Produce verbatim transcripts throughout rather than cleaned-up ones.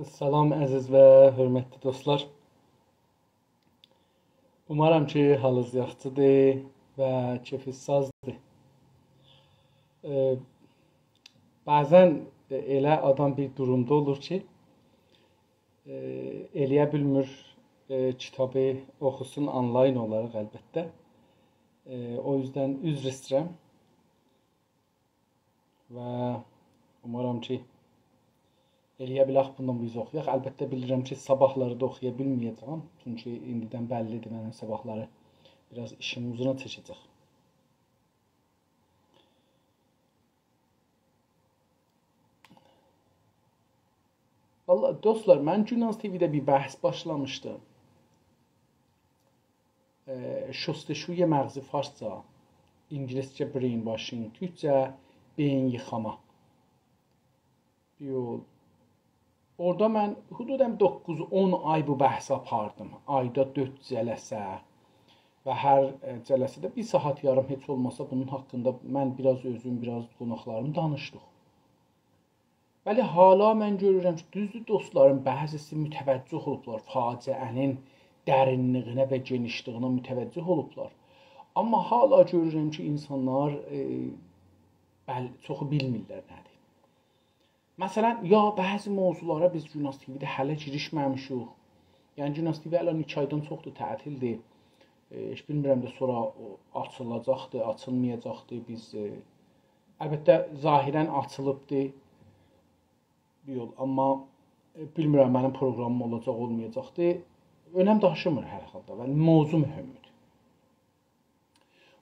سلام، عزیز و حؤرمتلی دوستلار. اومارام کی، حالینیز یاخشیدیر و کئفینیز سازدیر. ائ، بعضا ائله آدام بیر دورومدا اولور کی، ائ، ائلیه بیلمیر، ائ، کیتابی اوخوسون آنلاین اولاراق، البته. ائ، او یوزدن عذر ایسته‌ییرم. و اومارام کی، ائلیه بیلک بوندان بیز اوخویاق. البته، بیلیرم کی، صاباحلاری دا اوخویا بیلمه‌یه‌جم. چونکی ایندیدن بللی‌دیر، منیم صاباحلاری بیر آز ایشیم اوزونا چکه‌جک. والله، دوستلار، من گوناز تی‌وی‌ده بیر بحث باشلامیشدیم. ائ، شستشوی مغزی فارسجا، اینگیلیسجه brainwashing، تورکجه بئیین ییخاما. یول. اورادا من حدوداً دوققوز اون آی بو بحثی آپاردیم. آیدا دؤرد جلسه و هر، ائ، جلسه‌ده بیر ساعات یاریم هئچ اولماسا بونون حاقیندا من بیر آز اؤزوم، بیر آز قوناقلاریم دانیشدیق. ولی حالا من گؤرورم کی، دوزدور، دوستلارین بعضیسی متوجه اولوبلار، فاجعه‌نین درینلیگینه و گئنیشلیگینه متوجه اولوبلار. آمما حالا گؤرورم کی، اینسانلار، ائ، بل-، چوخو بیلمیرلر نه‌دیر. مثلا، یا بعضی موضوعلارا بیز گوناز تی‌وی‌ده هله گیریشمه‌میشیک. یعنی، گوناز تی‌وی هله ایکی آیدان چوخدور تعطیلدیر. ائ، هئچ بیلمیرم ده سونرا او آچیلاجاقدیر، آچیلمایاجاقدیر. بیز، ائ، البته، ظاهراً آچیلیبدیر. یول، آمما، ائ، بیلمیرم، منیم پروگرامیم اولاجاق، اولمایاجاقدیر. اؤنم داشیمیر هر حالدا، ولی موضوع مهمدور.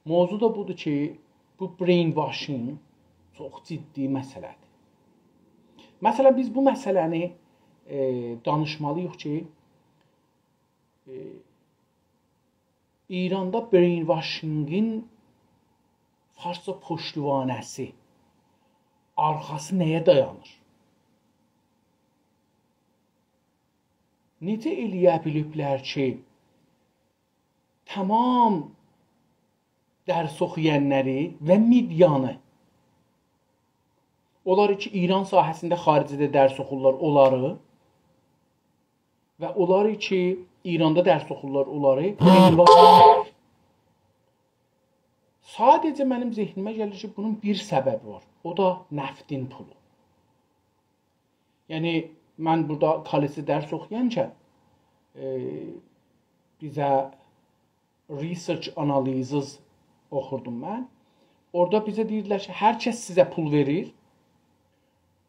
موضوع دا بودور کی، بو brainwashing چوخ جدی مسئله‌دیر. مثلا، بیز بو مسئله‌نی، ائ، دانیشمالی‌ییق کی، ائ، ایراندا brainwashing-ین فارسجا پشتوانه‌سی، آرخاسی نه‌یه دایانیر؟ نئجه ائلیه بیلیبلر کی، تمام درس اوخویانلاری و مئدیانی، اونلاری کی، ایران ساحه‌سینده خاریجده درس اوخورلار، اونلاری و اونلاری کی، ایراندا درس اوخورلار، اونلاری brainwash. ساده‌جه منیم ذهنیمه گلیر کی، بونون بیر سببی وار. او دا نفتین پولو. یعنی، من بورادا کالجده درس اوخویانکن، ائ، بیزه research analysis اوخوردوم من. اورادا بیزه دئییردیلر کی، هر کس سیزه پول وئریر،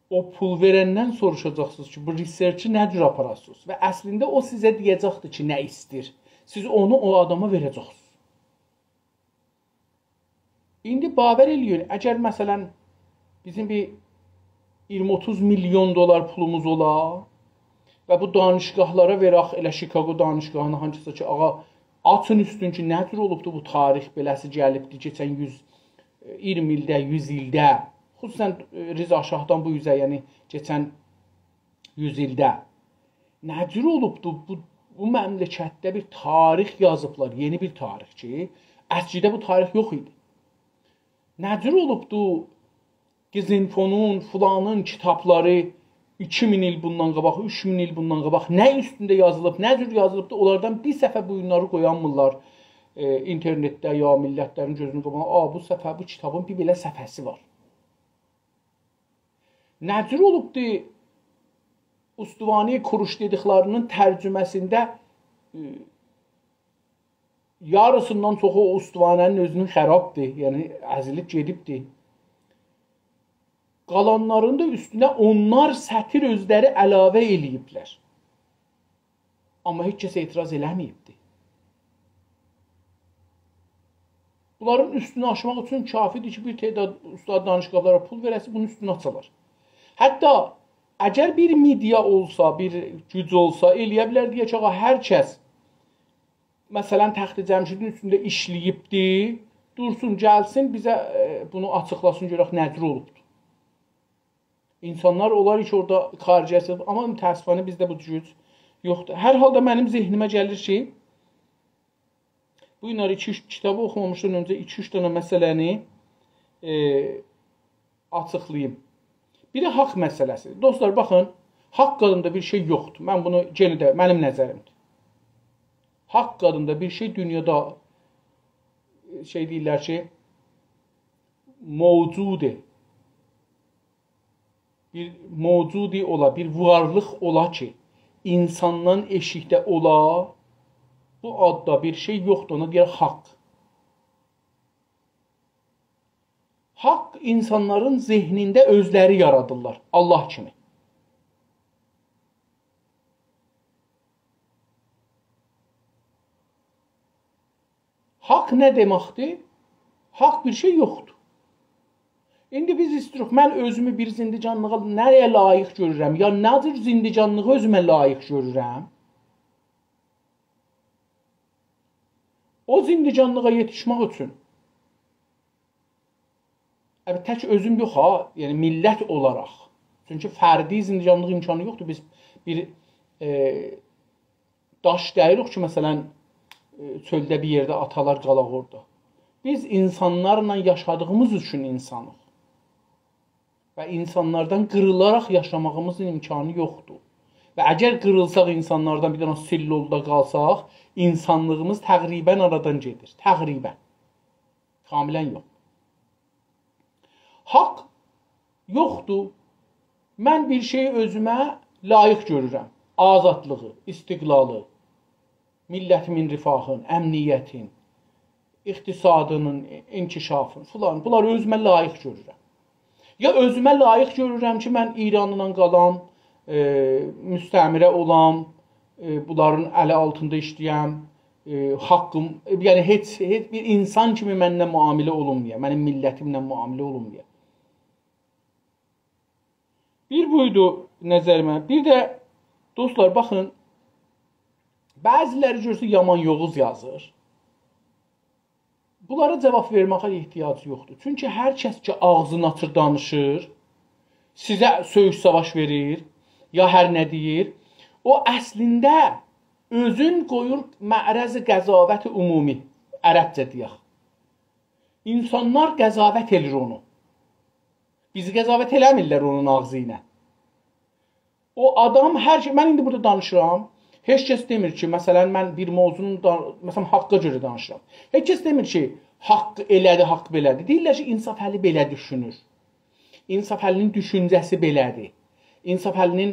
او پول وئرندن سوروشاجاقسینیز کی، بو research-ی نه جور آپاراسینیز؟ و اصلینده او سیزه دئیه‌جکدیر کی، نه ایسته‌ییر. سیز اونو او آداما وئره‌جکسینیز. ایندی باور ائله‌یین، اگر، مثلا، بیزیم بیر اییرمی اوتوز میلیون دلار پولوموز اولا و بو دانشگاهلارا وئرک، ائله شیکاگو دانشگاهینا، هانسیسا کی، «آغا، آچین اوستون کی، نه جور اولوبدو بو تاریخ، بئله‌سی گلیبدی کئچن یوز، اییرمی ایلده، یوز ایلده.» خصوصاً، ائ، رضا شاهدان بو اوزه، یعنی کئچن یوز ایلده. نه جور اولوبدو بو، بو مملکتده بیر تاریخ یازیبلار، یئنی بیر تاریخ کی، اسکیده بو تاریخ یوخ ایدی. نه جور اولوبدو قیزینفونون، فلانین کیتابلاری ایکی مین ایل بوندان قاباق، اوچ مین ایل بوندان قاباق نه اوستونده یازیلیب، نه جور یازیلیبدی، اونلاردان بیر صفحه بو گونلری قویانمیرلار، ائ، اینترنتده یا میللتلرین گؤزونون قاباغینا، «آ، بو صفحه، بو کیتابین بیر بئله صفحه‌سی وار.» نه جور اولوبدو استوانهٔ کوروش دئدیکلری‌نین ترجمه‌سینده، ائ، یاریسیندان چوخو او استوانه‌نین اؤزونون خرابدیر، یعنی ازیلیب گئدیبدیر. قالانلارین دا اوستونه اونلار سطیر اؤزلری علاوه ائله‌ییبلر. آمما هئچ کس اعتراض ائله‌مه‌ییبدی. بونلارین اوستونو آچماق اوچون کافی‌دیر کی، بیر تعداد استاد دانشگاهلارا پول وئره‌سی، بونون اوستونو آچالار. حتی اگر بیر مئدیا اولسا، بیر گوج اولسا، ائله‌یه بیلر، دئیه کی، آغا، هر کس، مثلا، تخت جمشیدین اوستونده ایشله‌ییبدی، دورسون، گلسین، بیزه، ائ، بونو آچیقلاسین، گؤرک نه جور اولوبدور. اینسانلار اولار کی، اورادا کارگرچیلیک، آمما متأسفانه بیزده بو گوج یوخدور. هر حالدا منیم ذهنیمه گلیر کی، بو گونلری ایکی-اوچ کیتابی اوخومامیشدان اؤنجه ایکی-اوچ دنه مسئله‌نی، ائ، آچیقلاییم. بیری حاق مسئله‌سی. دوستلار، باخین، حاق آدیندا بیر شئی یوخدور. من بونو یئنه ده، منیم نظریمدیر. حاق آدیندا بیر شئی دونیادا، شئی دئییرلر کی، موجودی، بیر موجودی اولا، بیر وارلیق اولا کی، اینساندان ائشیکده اولا، بو آددا بیر شئی یوخدور، اونا دئیر حاق. حاق اینسانلارین ذهنینده اؤزلری یارادیرلار، الله کیمی. حاق نه دئمکدیر؟ حاق بیر شئی یوخدور. ایندی بیز ایستیروخ، من اؤزومو بیر زندگانلیغا نه‌یه لایق گؤرورم؟ یا نه جور زندگانلیغی اؤزومه لایق گؤرورم؟ او زندگانلیغا یئتیشمک اوچون، البته، تک اؤزوم یوخ ها، یعنی میللت اولاراق. چونکی فردی زندگانلیق امکانی یوخدور. بیز بیر، ائ، داش دئییلیک کی، مثلا، ائ، چؤلده بیر یئرده آتالار قالاق اورادا. بیز اینسانلارلا یاشادیغیمیز اوچون اینسانیق. و اینسانلاردان قیریلاراق یاشاماغیمیزین امکانی یوخدور. و اگر قیریلساق اینسانلاردان، بیر دنه سلولدا قالساق، اینسانلیغیمیز تقریبا آرادان گئدیر. تقریبا. کاملا یوخ. حاق یوخدور. من بیر شئیی اؤزومه لایق گؤرورم. آزادلیغی، استقلالی، میللتیمین رفاهین، امنیتین، اقتصادینین انکشافین فلان. بونلاری اؤزومه لایق گؤرورم. یا اؤزومه لایق گؤرورم کی، من ایرانلا قالام، ائ، مستعمره اولام، ائ، بونلارین الی آلتیندا ایشله‌یم، ائ، حاقیم، ائ، یعنی هئچ، هئچ بیر اینسان کیمی منله معامله اولونمایا، منیم میللتیمله معامله اولونمایا. بیر بویدو نظریمه. بیر ده، دوستلار، باخین، بعضیلری گؤرورسونوز یامان یوووز یازیر. بونلارا جاواب وئرمه‌یه احتیاج یوخدور. چونکی هر کس کی، آغزینی آچیر، دانیشیر، سیزه سؤیوش ساواش وئریر، یا هر نه دئییر، او اصلینده اؤزون قویور معرض قضاوت عمومی، عربجه دئیک. اینسانلار قضاوت ائلیر اونو. بیزی قضاوت ائله‌میرلر اونون آغزی ایله. او آدام هر شئی، من ایندی بورادا دانیشیرام. هئچ کس دئمیر کی، مثلا، من بیر موضوعنون دا، مثلا، حاققا گؤره دانیشیرام. هئچ کس دئمیر کی، حاق ائله‌دی، حاق بئله‌دی. دئییرلر کی، انصافعلی بئله دوشونور. انصافعلی‌نین دوشونجه‌سی بئله‌دیر. انصافعلی‌نین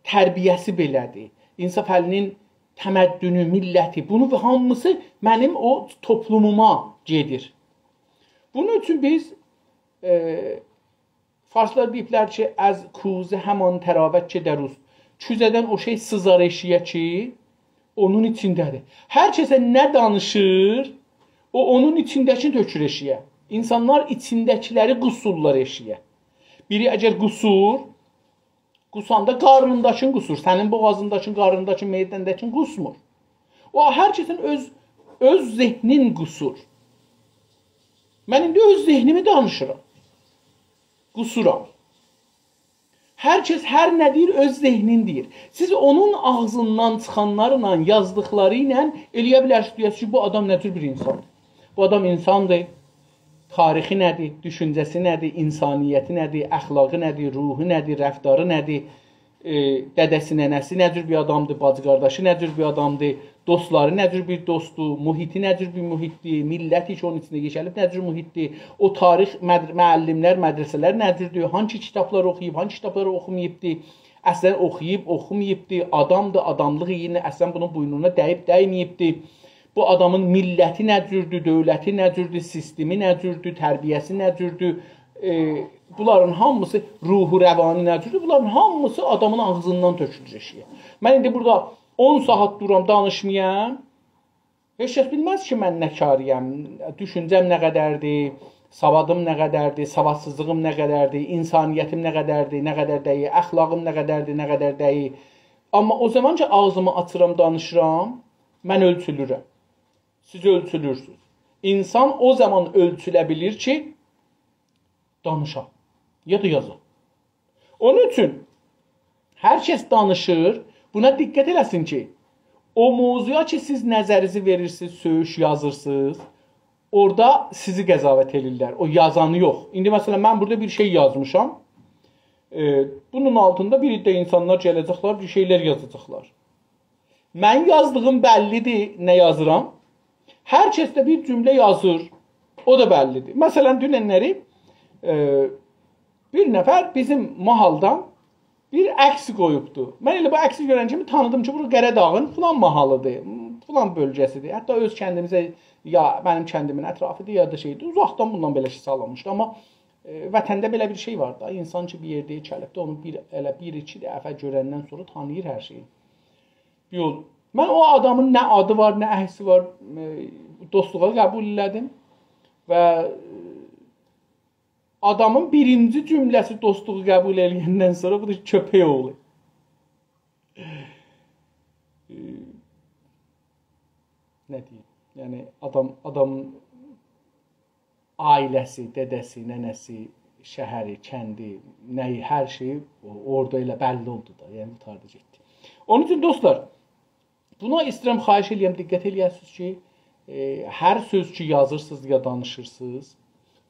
تربیه‌سی بئله‌دیر. انصافعلی‌نین تمدنو، میللتی، بونو هامیسی منیم او توپلوموما گئدیر. بونون اوچون بیز، ائ، فارسلار دئییبلر کی، «از کوزه همان تراوت که در اوست.» کوزه‌دن او شئی سیزار ائشییه کی، اونون ایچینده‌دیر. هر کسه نه دانیشیر، او اونون ایچینده‌کینی تؤکور ائشییه. اینسانلار ایچینده‌کیلری قوسورلار ائشییه. بیری اگر قوسور، قوساندا قارنینداکین قوسور، سنین بوغازینداکین، قارنینداکین، معده‌نده‌کین قوسمور. او هر کسین اؤز، اؤز ذهنین قوسور. من ایندی اؤز ذهنیمی دانیشیرام. قوسورام. هر کس هر نه دئییر، اؤز ذهنین دئییر. سیز اونون آغزیندان چیخانلارلا، یازدیقلاری ایله ائلیه بیلرسینیز، دئیه‌سینیز کی، بو آدام نه جور بیر اینساندیر. بو آدام اینساندیر، تاریخی نه‌دیر، دوشونجه‌سی نه‌دیر، انسانیتی نه‌دیر، اخلاقی نه‌دیر، روحو نه‌دیر، رفتاری نه‌دیر، ائ، دده‌سی، ننه‌سی نه جور بیر آدامدیر، باجی-قارداشی نه جور بیر آدامدیر، دوستلاری نه جور بیر دوستدور، محیطی نه جور بیر محیطدیر، میللتی کی، اونون ایچینده یئشه‌لیب نه جور محیطدیر، او تاریخ، مد-، معلم‌لر، مدرسه‌لر نه جوردور، هانسی کیتابلار اوخویوب، هانسی کیتابلاری اوخوماییبدیر، اصلا اوخویوب، اوخوماییبدیر، آدامدیر، آداملیق اییرینه اصلا بونون بوینونا دَییب، دَیمه‌ییبدیر. بو آدامین میللتی نه جوردور، دؤولتی نه جوردور، سیستمی نه جوردور، تربیه‌سی نه جوردور، ائ، بونلارین هامیسی، روحو روانی نه جوردور، بونلارین هامیسی آدامین آغزیندان تؤکولور ائشییه. من ایندی بورادا اون ساعات دورام، دانیشمایام، هئچ کس بیلمز کی، من نه کاره‌یم، دوشونجه‌م نه قدردیر، سوادیم نه قدردیر، سوادسیزلیغیم نه قدردیر، انسانیتیم نه قدردیر، نه قدر دئییل، اخلاقیم نه قدردیر، نه قدر دئییل. آمما او زامان کی، آغزیمی آچیرام، دانیشیرام، من اؤلچولورم. سیز اؤلچولورسونوز. اینسان او زامان اؤلچوله بیلیر کی، دانیشا، یا دا یازا. اونون اوچون هر کس دانیشیر، بونا دقت ائله‌سین کی، او موضوعا کی، سیز نظرینیزی وئریرسینیز، سؤیوش یازیرسینیز، اورادا سیزی قضاوت ائدیرلر، او یازانی یوخ. ایندی، مثلا، من بورادا بیر شئی یازمیشام، ائ، بونون آلتیندا بیر عده اینسانلار گله‌جکلر، بیر شئیلر یازاجاقلار. من یازدیغیم بللی‌دیر، نه یازیرام. هر کس ده بیر جمله یازیر، او دا بللی‌دیر. مثلا، دوننلری، ائ، بیر نفر بیزیم ماحالدان بیر عکس قویوبدو. من ائله بو عکسی گؤرن کیمی تانیدیم کی، بو قره‌داغین فلان ماحالی‌دیر، فلان بؤلگه‌سی‌دیر. حتی اؤز کندیمیزه، یا منیم کندیمین اطرافی‌دیر، یا دا شئی‌دیر. اوزاقدان بوندان بئله کی سالینمیشدی. آمما، ائ، وطنده بئله بیر شئی وار دا. اینسان کی، بیر یئرده یئکه‌لیبدیر، اونو بیر، ائله بیر-ایکی دفعه گؤرندن سونرا تانیییر هر شئیی. بیر یول. من او آدامین نه آدی وار، نه عکسی وار، ائ، دوستلوغا قبول ائله‌دیم. و، ائ، آدامین بیرینجی جمله‌سی دوستلوغو قبول ائله‌یندن سونرا، بو دا کؤپک اوغلو. ائ، نه دئییم؟ یعنی، آدام، آدامین عائله‌سی، دده‌سی، ننه‌سی، شهری، کندی، نه‌یی، هر شئیی او-، اورادا ائله بللی اولدو دا. یعنی، قوتاردی گئتدی. اونون اوچون، دوستلار، بونا ایسته‌ییرم، خواهش ائله‌یم، دقت ائله‌یه‌سینیز کی، ائ، هر سؤز کی یازیرسینیز یا دانیشیرسینیز،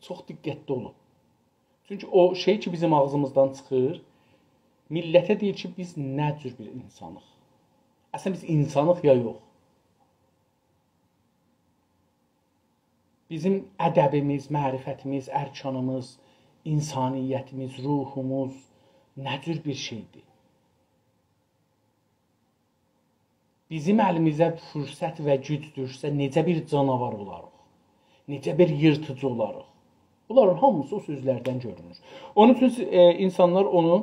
چوخ دقتلی اولون. چونکی او شئی کی بیزیم آغزیمیزدان چیخیر، میللته دئییر کی، بیز نه جور بیر اینسانیق. اصلا، بیز اینسانیق یا یوخ؟ بیزیم ادبیمیز، معرفتیمیز، ارکانیمیز، اینسانیتیمیز، روحوموز نه جور بیر شئی‌دیر؟ بیزیم الیمیزه فرصت و گوج دوشسه، نئجه بیر جاناوار اولاریق؟ نئجه بیر ییرتیجی اولاریق؟ بونلارین هامیسی او سؤزلردن گؤرونور. اونون اوچون، ائ، اینسانلار اونو،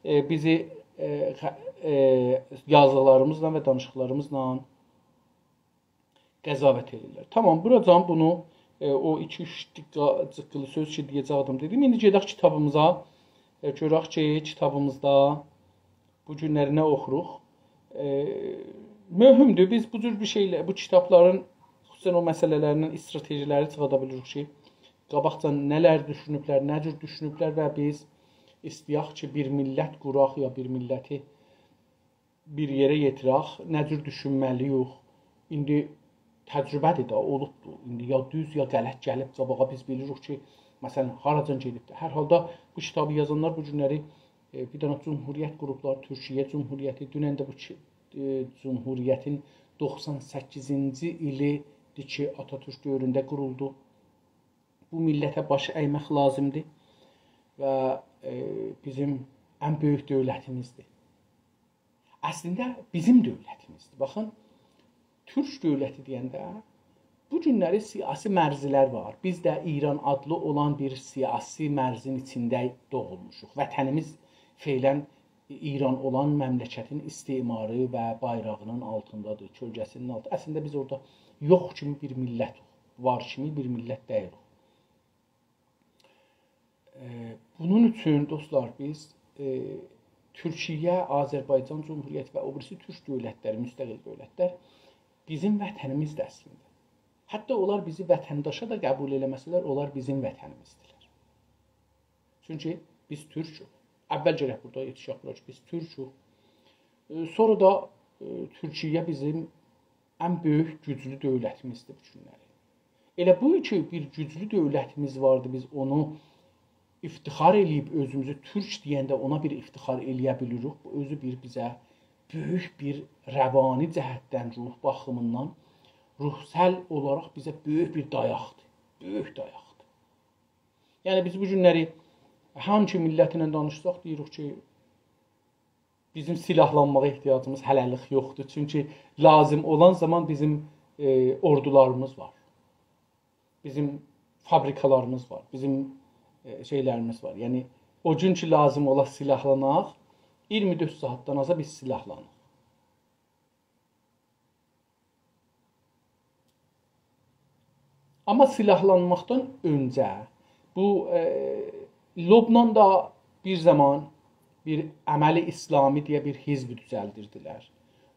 ائ، بیزی، ائ، خ-، ائ، یازیلاریمیزلا و دانیشیقلاریمیزلا قضاوت ائدیرلر. تامام، بوراجان بونو، ائ، او ایکی-اوچ دقیقه جیققیلی سؤز کی دئیه‌جکدیم، دئدیم. ایندی گئدک کیتابیمیزا، ائ، گؤرک کی، کیتابیمیزدا بو گونلری نه اوخوروق. ائ، مهمدور، بیز بو جور بیر شئیله، بو کیتابلارین، خصوصا او مسئله‌لریندن استراتژی‌لری چیخادا بیلیریک کی، قاباقجا نه‌لر دوشونوبلر، نه جور دوشونوبلر و بیز ایسته‌یک کی، بیر میللت قوراق یا بیر میللتی بیر یئره یئتیرک، نه جور دوشونمه‌لی‌ییک. ایندی تجربه‌دیر ده، اولوبدور. ایندی یا دوز، یا غلط گلیب قاباغا، بیز بیلیریک کی، مثلا، هاراجان گئدیبدیر. هر حالدا بو کیتابی یازانلار بو گونلری، ائ، بیر دنه جمهوریت قوروبلار، تورکیه جمهوریتی. دونن ده بو کی، ائ، جمهوریتین دوخسان سککیزینجی ایلی‌دیر کی، آتاتورک دؤورونده قورولدو. بو میللته باش اَیمک لازیمدیر و، ائ، بیزیم ان بؤیوک دؤولتیمیزدیر. اصلینده بیزیم دؤولتیمیزدیر. باخین، تورک دؤولتی دئینده بو گونلری سیاسی مرزلر وار. بیز ده ایران آدلی اولان بیر سیاسی مرزین ایچینده دوغولموشوق. وطنیمیز فعلا ایران اولان مملکتین استعماری و بایراغینین آلتیندادیر، کؤلگه‌سینین آلتی. اصلینده بیز اورادا یوخ کیمی بیر میللت، وار کیمی بیر میللت دئییلیک. ائ، بونون اوچون، دوستلار، بیز، ائ، تورکیه، آذربایجان جمهوریتی و او بیریسی تورک دؤولتلری، مستقل دؤولتلر بیزیم وطنیمیزدیر اصلینده. حتی اونلار بیزی وطنداشا دا قبول ائله‌مه‌سه‌لر، اونلار بیزیم وطنیمیزدیرلر. چونکی بیز تورکوک. اول گرک بورادا یئتیشک بورا کی، بیز تورکوک. ائ، سونرا دا، ائ، تورکیه بیزیم ان بؤیوک، گوجلو دؤولتیمیزدیر بو گونلری. ائله بو کی، بیر گوجلو دؤولتیمیز واردی، بیز اونو افتخار ائله‌ییب اؤزوموزو تورک دئینده اونا بیر افتخار ائله‌یه بیلیریک. بو اؤزو بیر بیزه بؤیوک بیر روانی جهتدن، روح باخیمیندان، روحسال اولاراق بیزه بؤیوک بیر دایاقدیر. بؤیوک دایاقدیر. یعنی، بیز بو گونلری هانسی میللتله دانیشساق، دئییریک کی، بیزیم سلاحلانماغا احتیاجیمیز هله‌لیک یوخدور. چونکی لازیم اولان زامان بیزیم، ائ، اوردولاریمیز وار. بیزیم فابریکالاریمیز وار. بیزیم، ائ، شئیلریمیز وار. یعنی، او گون کی، لازیم اولا سلاحلاناق، اییرمی دؤرد ساعاتدان آزا بیز سلاحلانیریق. آمما سلاحلانماقدان اؤنجه بو، ائ، لبناندا بیر زامان بیر عمل اسلامی دئیه بیر حزب دوزلدیردیلر.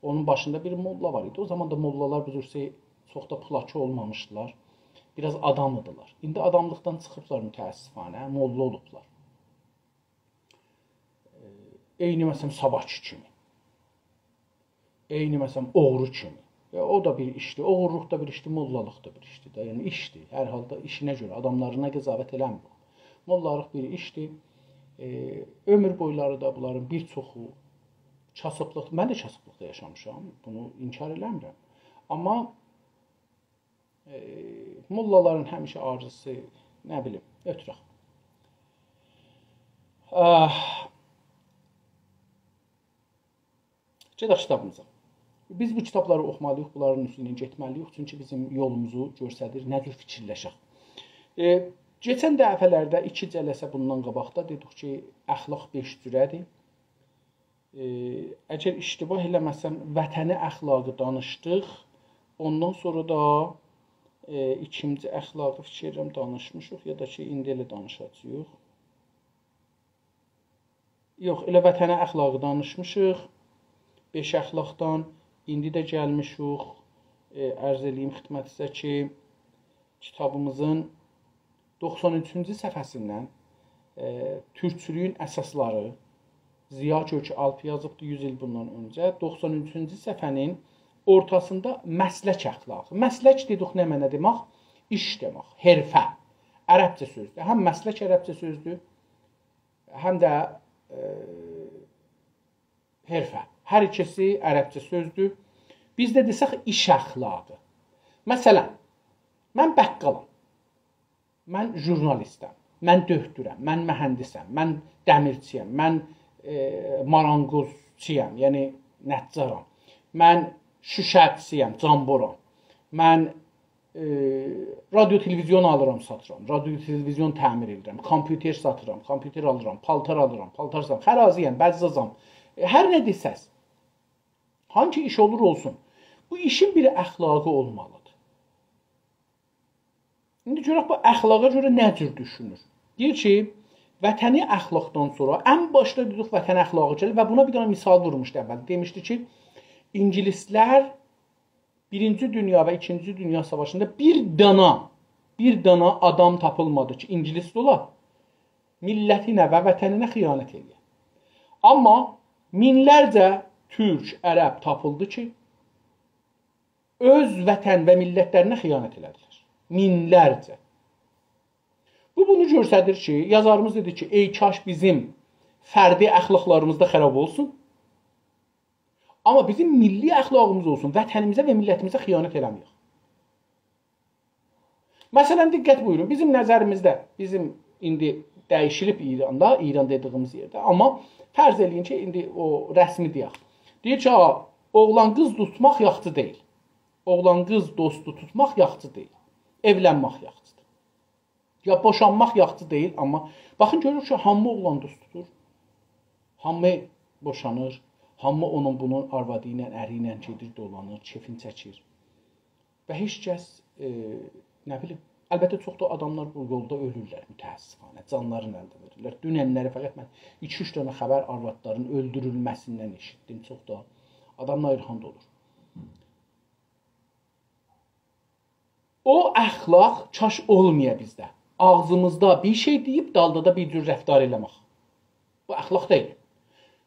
اونون باشیندا بیر موللا وار ایدی. او زامان دا موللالار بو جور شئی چوخ دا پولاکی اولمامیشدیلار. بیر آز آداملیدیلار. ایندی آداملیقدان چیخیبلار متأسفانه، موللا اولوبلار. ائ، عینی، مثلا، ساواکچی کیمی. عینی، مثلا، اوغرو کیمی. ائ، او دا بیر ایشدیر، اوغورلوق دا بیر ایشدیر، موللالیق دا بیر ایشدیر ده. یعنی، ایشدیر. هر حالدا ایشینه گؤره، آداملارینا قضاوت ائله‌میریک. موللالیق بیر ایشدیر. ائ، عؤمور بویلاری دا بونلارین بیر چوخو کاسیبلیق، من ده کاسیبلیقدا یاشامیشام، بونو انکار ائله‌میرم. آمما، ائ، موللالارین همیشه آرزوسو، نه بیلیم، اؤتورک. آه، گئدک کیتابیمیزا. بیز بو کیتابلاری اوخومالی‌ییق، بونلارین اوستوندن گئتمه‌لی‌ییک، چونکی بیزیم یولوموزو گؤستریر، نه جور فیکیرلشک. ائ، کئچن دفعه‌لرده ایکی جلسه بوندان قاباقدا دئدیک کی، اخلاق بئش جوره‌دیر. ائ، اگر اشتباه ائله‌مه‌سم، وطنی اخلاقی دانیشدیق. اوندان سونرا دا، ائ، ایکینجی اخلاقی فیکیر ائلیرم دانیشمیشیق، یا دا کی، ایندی ائله دانیشاجاغیق. یوخ، ائله وطنی اخلاقی دانیشمیشیق. بئش اخلاقدان ایندی ده گلمیشیک. ائ، عرض ائله‌ییم خدمتینیزه کی، کیتابیمیزین دوخسان اوچونجو صفحه‌سیندن، ائ، تورکچولویون اساسلاری، ضیا کؤک‌آلپ یازیبدی یوز ایل بوندان اؤنجه. دوخسان اوچونجو صفحه‌نین اورتاسیندا مسلک اخلاقی. مسلک دئدیک نمنه دئمک؟ ایش دئمک، حرفه. عربجه سؤزدور. هم مسلک عربجه سؤزدور، هم ده، ائ، حرفه. هر ایکیسی عربجه سؤزدور. بیز ده دئسک ایش اخلاقی. مثلا، من بقالام. من ژورنالیستم. من دؤکتورم. من مهندسم. من دمیرچی‌یم. من، ائ، مارانقوزچویام، یعنی نجارام. من شوشه‌چی‌یم، جامبورام. من، ائ، رادیو تلویزیون آلیرام، ساتیرام. رادیو تلویزیون تعمیر ائدیرم. کامپیوتر ساتیرام، کامپیوتر آلیرام، پالتار آلیرام، پالتار ساتیرام. خرازی‌یم، بزازام. ائ، هر نه دئسز. هانگی ایش اولور اولسون، بو ایشین بیر اخلاقی اولمالیدیر. ایندی گؤرک بو اخلاقا گؤره نه جور دوشونور. دئییر کی، وطنی اخلاقدان سونرا، ان باشدا دئدیک وطنی اخلاقی گلیر و بونا بیر دنه مثال وورموشدو اول. دئمیشدی کی، اینگیلیسلر بیرینجی دونیا و ایکینجی دونیا ساواشیندا بیر دانا، بیر دانا آدام تاپیلمادی کی، اینگیلیس اولا، میللتینه و وطنینه خیانت ائله‌یه. آمما مینلرجه تورک، عرب تاپیلدی کی، اؤز وطن و میللتلرینه خیانت ائله‌دیلر. مینلرجه. بو بونو گؤستریر کی، یازاریمیز دئدی کی، ای کاش بیزیم فردی اخلاقلاریمیز دا خراب اولسون. آمما بیزیم میللی اخلاقیمیز اولسون، وطنیمیزه و میللتیمیزه خیانت ائله‌مه‌یک. مثلا، دقت بویورون، بیزیم نظریمیزده، بیزیم ایندی دییشیلیب ایراندا، ایران دئدیییمیز یئرده، آمما فرض ائله‌یین کی، ایندی او رسمی دئیک. دئییر کی، «آ، اوغلان قیز توتماق یاخشی دئییل. اوغلان قیز دوستو توتماق یاخشی دئییل. ائولنمک یاخشیدیر. یا بوشانماق یاخشی دئییل»، آمما باخین، گؤرور کی، هامی اوغلان دوست توتور. هامی بوشانیر، هامی اونون بونون آروادی ایله، اری ایله گئدیر، دولانیر، کئفین چکیر. و هئچ کس، ائ، نه بیلیم، البته، چوخ دا آداملار بو یولدا اؤلورلر، متأسفانه، جانلارینی الدن وئریرلر. دوننلری فقط من ایکی-اوچ دنه خبر آروادلارین اؤلدورولمه‌سیندن ائشیتدیم، چوخ دا آدام ناراحت اولور. او اخلاق کاش اولمایا بیزده. آغزیمیزدا بیر شئی دئییب، دالدا دا بیر جور رفتار ائله‌مک. بو اخلاق دئییل.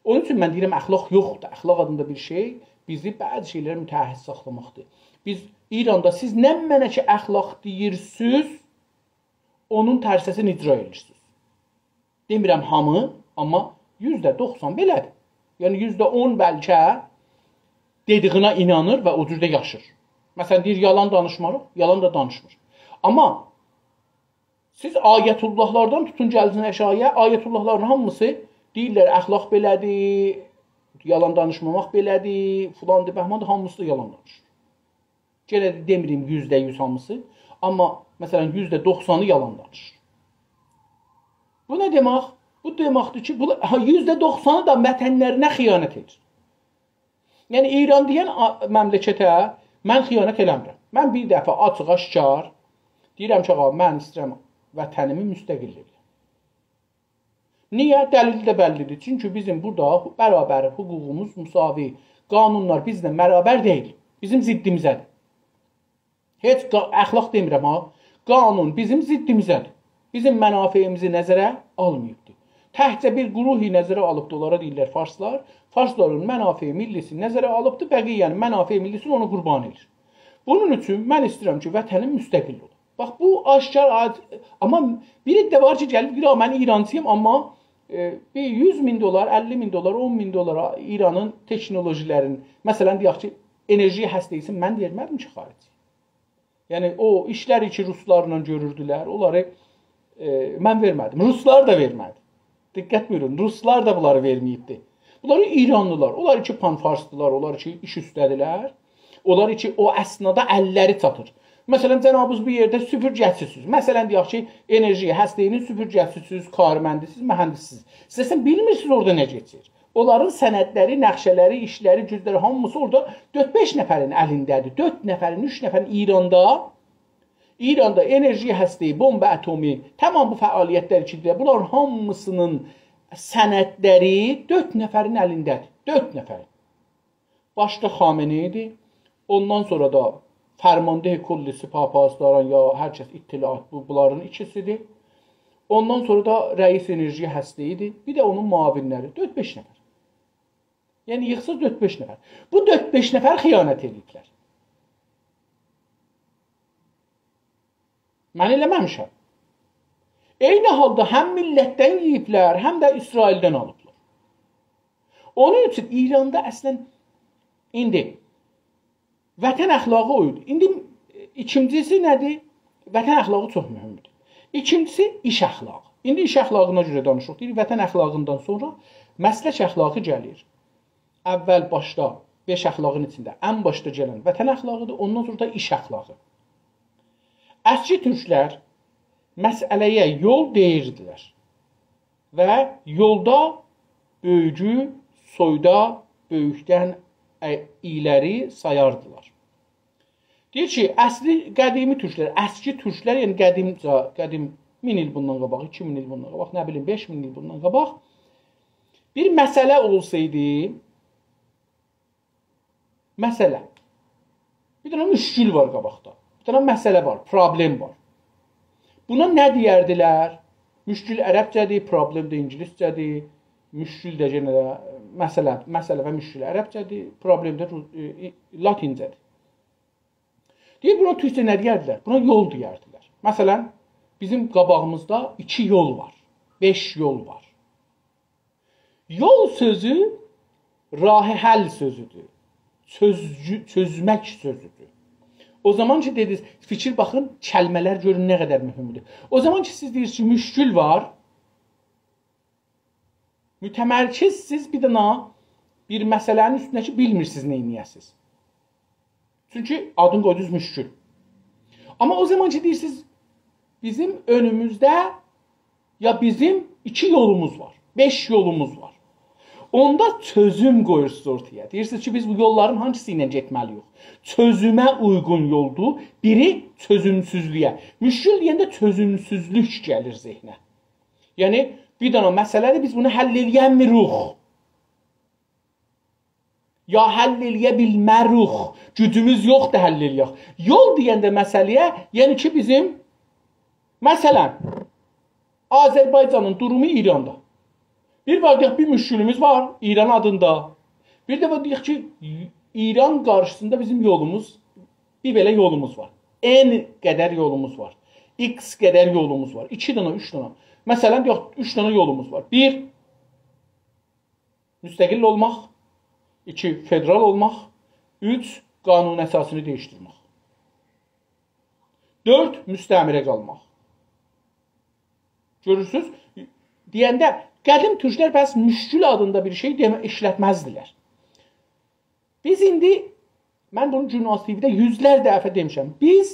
اونون اوچون من دئییرم، اخلاق یوخدور. اخلاق آدیندا بیر شئی بیزی بعضی شئیلره متأهل ساخلاماقدیر. بیز ایراندا، سیز نمنه کی اخلاق دئییرسیز، اونون ترسه‌سینی اجرا ائدیرسیز. دئمیرم هامی، آمما یوزده دوخسان بئله‌دیر. یعنی یوزده اون بلکه دئدییینه اینانیر و او جور ده یاشیر. مثلا، دئییر، یالان دانیشماریق، یالان دا دانیشمیر. آمما سیز آیت‌الله‌لاردان توتون گلسین آشاغییا، آیت‌الله‌لارین هامیسی دئییرلر، اخلاق بئله‌دیر، یالان دانیشماماق بئله‌دیر، فلاندیر، بهماندیر، هامیسی دا یالان دانیشیر. یئنه ده دئمیرم یوزده یوز هامیسی، آمما، مثلا، یوزده دوخسانی یالان دانیشیر. بو نه دئمک؟ بو دئمکدیر کی، بو، ها، یوزده دوخسانی دا وطنلرینه خیانت ائدیر. یعنی، ایران دئین آ-، مملکته من خیانت ائله‌میرم. من بیر دفعه آچیق آشکار دئییرم کی، آغا، من ایسته‌ییرم وطنیمی مستقل ائله‌ییم. نییه؟ دلیل ده بللی‌دیر. چونکی بیزیم بورادا برابر حقوقوموز، مساوی، قانونلار بیزله برابر دئییل. بیزیم ضدیمیزه‌دیر. هئچ قا-، اخلاق دئمیرم ها. قانون بیزیم ضدیمیزه‌دیر. بیزیم منافعیمیزی نظره آلماییبدیر. تکجه بیر گروهی نظره آلیبدیر، اونلارا دئییرلر فارسلار. فارسلارین منافع ملی‌سینی نظره آلیبدیر، بقیه‌نین منافع ملی‌سینی اونا قوربان ائدیر. بونون اوچون من ایسته‌ییرم کی، وطنیم مستقل اولا. باخ، بو آشکار، آد-، آمما بیر عده وار کی، گلیر دئییر، «آ، من ایرانچی‌یام، آمما ائ، بیر یوز مین دلار، اللی مین دلار، اون مین دلارا ایرانین تکنولوژی‌لرین، مثلا، دئیک کی، انرژی هسته‌ای‌سین من وئرمه‌دیم کی، خارجه. یعنی، او ایشلری کی، روسلارلا گؤروردولر، اونلاری، ائ، من وئرمه‌دیم. روسلار دا وئرمه‌دی. دقت بویورون، روسلار دا بونلاری وئرمه‌ییبدی. بونلاری ایرانلیلار، اونلار کی پان‌فارسدیلار، اونلار کی ایش اوسته‌دیلر، اونلار کی او اسنادا اللری چاتیر. مثلا، جنابیز بو یئرده سوپورگه‌چی‌سیز. مثلا، دئیک کی، انرژی هسته‌ای‌نین سوپورگه‌چی‌سیز، کارمندی‌سیز، مهندس‌سیز. سیز اصلا بیلمیرسینیز اورادا نه کئچیر. اونلارین سندلری، نقشه‌لری، ایشلری، گوجلری، هامیسی اورادا دؤرد-بئش نفرین الینده‌دیر. دؤرد نفرین، اوچ نفرین ایراندا، ایراندا انرژی هسته‌ای، بمب اتمی، تمام بو فعالیت‌لر کی، بونلارین هامیسینین سندلری دؤرد نفرین الینده‌دیر. دؤرد نفرین. باشدا خامنه‌ای ایدی. اوندان سونرا دا فرمانده کل سپاه پاسداران یا هر کس اطلاعات بو، بونلارین ایکیسی‌دیر. اوندان سونرا دا رئیس انرژی هسته‌ای ایدی. بیر ده اونون معاون‌لری. دؤرد-بئش نفر. یعنی ییغساز دؤرد-بئش نفر. بو دؤرد-بئش نفر خیانت ائدیبلر. من ائله‌مه‌میشم. عینی حالدا هم میللتدن یئییبلر، هم ده اسرائیلدن آلیبلار. اونون اوچون ایراندا اصلا ایندی وطن اخلاقی اویدو. ایندی ایکینجی‌سی نه‌دیر؟ وطن اخلاقی چوخ مهمدور. ایکینجی‌سی ایش اخلاقی. ایندی ایش اخلاقینا گؤره دانیشیریق. دئییر، وطن اخلاقیندان سونرا مسلک اخلاقی گلیر. اول باشدا بئش اخلاقین ایچینده ان باشدا گلن وطن اخلاقی‌دیر، اوندان سونرا دا ایش اخلاقی. اسکی تورکلر مسئله‌یه یول دئییردیلر و یولدا بؤیوگو سویدا بؤیوکدن ا-، ایلری سایاردیلار. دئییر کی، اصلی قدیمی تورکلر، اسکی تورکلر، یعنی قدیم، قدیم مین ایل بوندان قاباق، ایکی مین ایل بوندان قاباق، نه بیلیم، بئش مین ایل بوندان قاباق بیر مسئله اولسایدی، مسئله، بیر دنه مشکل وار قاباقدا، بیر دنه مسئله وار، پروبلم وار. بونا نه دئیردیلر؟ مشکل عربجه‌دیر، پروبلم ده اینگیلیسجه‌دیر. مشکل ده یئنه ده مسئله، مسئله و مشکل عربجه‌دیر، پروبلم ده رو-، ائ، ائ، لاتینجه‌دیر. دئییر، بونا تورکجه نه دئیردیلر؟ بونا یول دئیردیلر. مثلا، بیزیم قاباغیمیزدا ایکی یول وار، بئش یول وار. یول سؤزو راه حل سؤزودور. چؤزگو-، چؤزمک سؤزودور. او زامان کی دئدینیز، فیکیر باخین، کلمه‌لر گؤرون نه قدر مهمدور. او زامان کی سیز دئییرسینیز کی، مشکل وار، متمرکزسیز بیر دنه بیر مسئله‌نین اوستونده کی، بیلمیرسینیز نه ائده‌سینیز. چونکی آدینی قویدونوز مشکل. آمما او زامان کی دئییرسینیز، بیزیم اؤنوموزده یا بیزیم ایکی یولوموز وار، بئش یولوموز وار. اوندا چؤزوم قویورسونوز اورتایا. دئییرسینیز کی، بیز بو یوللارین هانسیسی ایله گئتمه‌لی‌ییک؟ چؤزومه اویغون یولدور، بیری چؤزومسوزلویه. مشکل دئینده چؤزومسوزلوک گلیر ذهنه. یعنی، بیر دنه مسئله‌دیر، بیز بونو حل ائلیه‌نمیریک. یا حل ائلیه بیلمه‌ریک، گوجوموز یوخدور حل ائلیک. یول دئینده مسئله‌یه، یعنی کی، بیزیم، مثلا، آذربایجانین دورومو ایراندا. بیر وار، دئیک، بیر مشکلیمیز وار ایران آدیندا. بیر ده وار، دئیک کی، ایران قارشیسیندا بیزیم یولوموز، بیر بئله یولوموز وار. N قدر یولوموز وار. X قدر یولوموز وار. ایکی دنه، اوچ دنه. مثلا، دئیک، اوچ دنه یولوموز وار. بیر، مستقل اولماق، ایکی، فدرال اولماق، اوچ، قانون اساسینی دییشدیرمک. دؤرد، مستعمره قالماق. گؤرورسونوز؟ دئینده، قدیم تورکلر پس مشکل آدیندا بیر شئی دئمه، ایشلتمزدیلر. بیز ایندی، من بونو گوناز تی‌وی‌ده یوزلر دفعه دئمیشم، بیز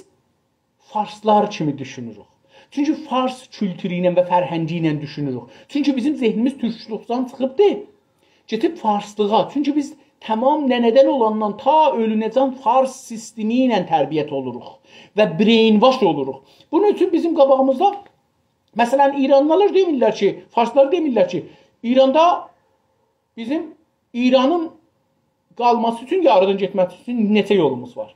فارسلار کیمی دوشونوروک. چونکی فارس کولتورو ایله و فرهنگی ایله دوشونوروک. چونکی بیزیم ذهنیمیز تورکلوکدان چیخیبدی، گئدیب فارسلیغا. چونکی بیز تمام ننه‌دن اولاندا تا اؤلونه‌جن فارس سیستمی ایله تربیت اولوروق و brainwash اولوروق. بونون اوچون بیزیم قاباغیمیزدا، مثلا، ایرانلیلار دئمیرلر کی، فارسلار دئمیرلر کی، ایراندا بیزیم ایرانین قالماسی اوچون، یا آرادان گئتمه‌سی اوچون نئچه یولوموز وار؟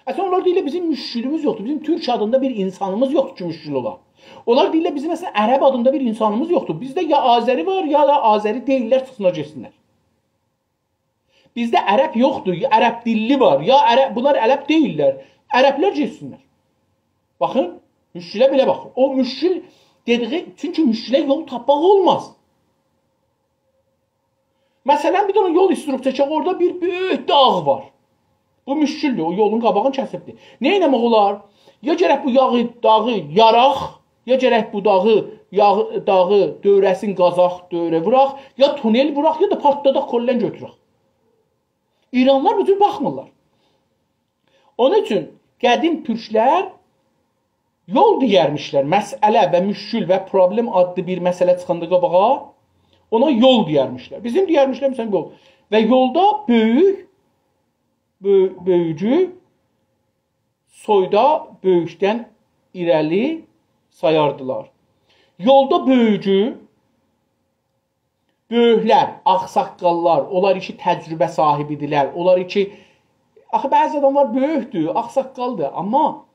اصلا، اونلار دئییرلر، بیزیم مشکلیمیز یوخدور. بیزیم تورک آدیندا بیر اینسانیمیز یوخدور کی، مشکل اولا. اونلار دئییرلر، بیزیم، مثلا، عرب آدیندا بیر اینسانیمیز یوخدور. بیزده یا آذری وار، یا دا آذری دئییللر، چیخسینلار، گئتسینلر. بیزده عرب یوخدور، یا عرب دیللی وار، یا عرب، بونلار عرب دئییللر. عربلر گئتسینلر. باخین، مشکله بئله باخین. او مشکل دئدیگی، چونکی مشکله یول تاپماق اولماز. مثلا، بیر دنه یول ایستیروخ چکک، اورادا بیر بؤیوک داغ وار. بو مشکلدور، او یولون قاباغینی کسیبدیر. نه ائتمک اولار؟ یا گرک بو یاغی، داغی یاراق، یا گرک بو داغی، یاغی، داغی دؤوره‌سین قازاق، دؤوره ووراق، یا تونل ووراق، یا دا پارتلاداق، کلاً گؤتورک. ایرانلیلار بو جور باخمیرلار. اونون اوچون قدیم تورکلر یول دئیرمیشلر. مسئله و مشکل و پروبلم آدلی بیر مسئله چیخاندا قاباغا، اونا یول دئیرمیشلر. بیزیم دئیرمیشلر، مثلا، یول. و یولدا بؤیوک، بؤ-، بؤیوگو سویدا بؤیوکدن ایره‌لی سایاردیلار. یولدا بؤیوگو بؤیوکلر، آغ‌ساققاللار، اونلار کی تجربه صاحیبی‌دیرلر، اونلار کی، آخی بعضی آداملار بؤیوکدور، آغ‌ساققالدیر، آمما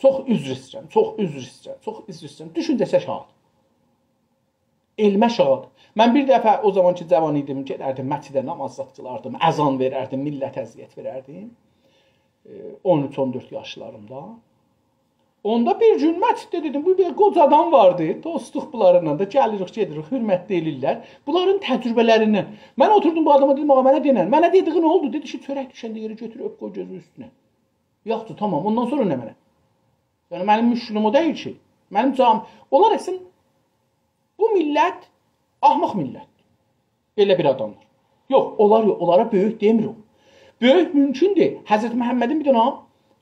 چوخ عذر ایسته‌ییرم، چوخ عذر ایسته‌ییرم، چوخ عذر ایسته‌ییرم. دوشونجه‌سی آشاغیدیر. علمی آشاغیدیر. من بیر دفعه او زامان کی جاوان ایدیم، گئدردیم مسجده، ناماز زاد قیلاردیم، اذان وئرردیم، میللته اذیت وئرردیم. ائ، اون اوچ، اون دؤرد یاشلاریمدا. اوندا بیر گون مسجدده دئدیم، بو بیر قوجا آدام واردی، دوستلوق بونلارینان دا، گلیریک، گئدیریک، حؤرمت ده ائله‌ییرلر. بونلارین تجربه‌لریندن. من اوتوردوم بو آداما، دئدیم: «آغا، منه دئنن، منه دئدیگین اولدو؟» دئدی کی: «چؤرک دوشنده یئره گؤتور، اؤپ قوی گؤزون اوستونه.» یاخشی، تامام، اوندان سونرا نمنه؟ یعنی، منیم مشکلیم او دئییل کی. منیم جام-، اونلار اصلینده بو میللت احمق میللتدیر. بئله بیر آداملار. یوخ، اونلار یوخ، اونلارا بؤیوک دئمیرم. بؤیوک مومکوندور. حضرت محمدین بیر دنه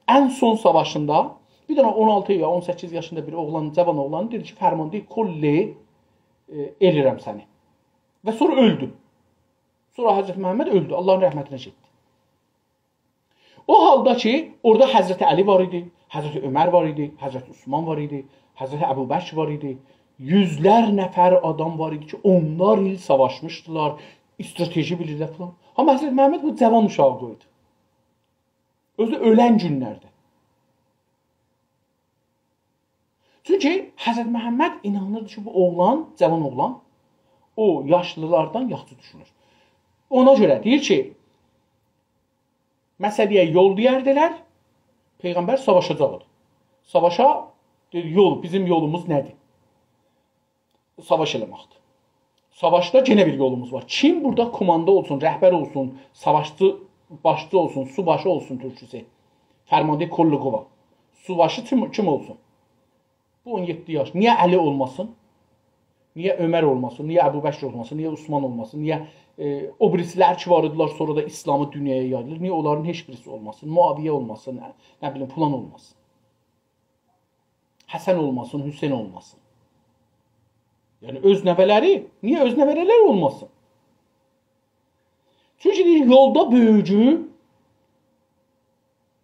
ان سون ساواشیندا، بیر دنه اون آلتی یا اون سککیز یاشیندا بیر اوغلان، جاوان اوغلان دئدی کی: «فرمانده کل، ائ، ائله‌ییرم سنی.» و سونرا اؤلدو. سونرا حضرت محمد اؤلدو، آللاهین رحمتینه گئتدی. او حالدا کی، اورادا حضرت علی وار ایدی، حضرت عمر وار ایدی، حضرت عثمان وار ایدی، حضرت ابوبکر وار ایدی. یوزلر نفر آدام وار ایدی کی، اونلار ایل ساواشمیشدیلار، استراتژی بیلیرلر فلان. آمما حضرت محمد بو جاوان اوشاغی قویدو. اؤزو ده اؤلن گونلرده. چونکی حضرت محمد اینانیردی کی، بو اوغلان، جاوان اوغلان، او یاشلیلاردان یاخشی دوشونور. اونا گؤره دئییر کی، مسئله‌یه یول دئیردیلر، پیغمبر ساواشاجاقدی. ساواشا، دئدی: «یول، بیزیم یولوموز نه‌دیر؟» ساواش ائله‌مکدیر. ساواشدا یئنه بیر یولوموز وار. کیم بورادا کوماندا اولسون، رهبر اولسون، ساواشچی، باشچی اولسون، سوباشی اولسون تورکوسو، فرمانده کل قوا. سوباشی کیم، کیم اولسون؟ بو اون یئددی یاش. نییه علی اولماسین؟ نییه عمر اولماسین؟ نییه ابوبکر اولماسین؟ نییه عثمان اولماسین؟ نییه، ائ، او بیریسیلر کی وار ایدیلر، سونرا دا ایسلامی دونیایا یاییلیر؟ نییه اونلارین هئچ بیریسی اولماسین؟ معاویه اولماسین، نه، نه بیلیم، فلان اولماسین؟ حسن اولماسین، حسین اولماسین؟ یعنی اؤز نوه‌لری، نییه اؤز نوه‌لری اولماسین؟ چونکی دئییر، یولدا بؤیوگو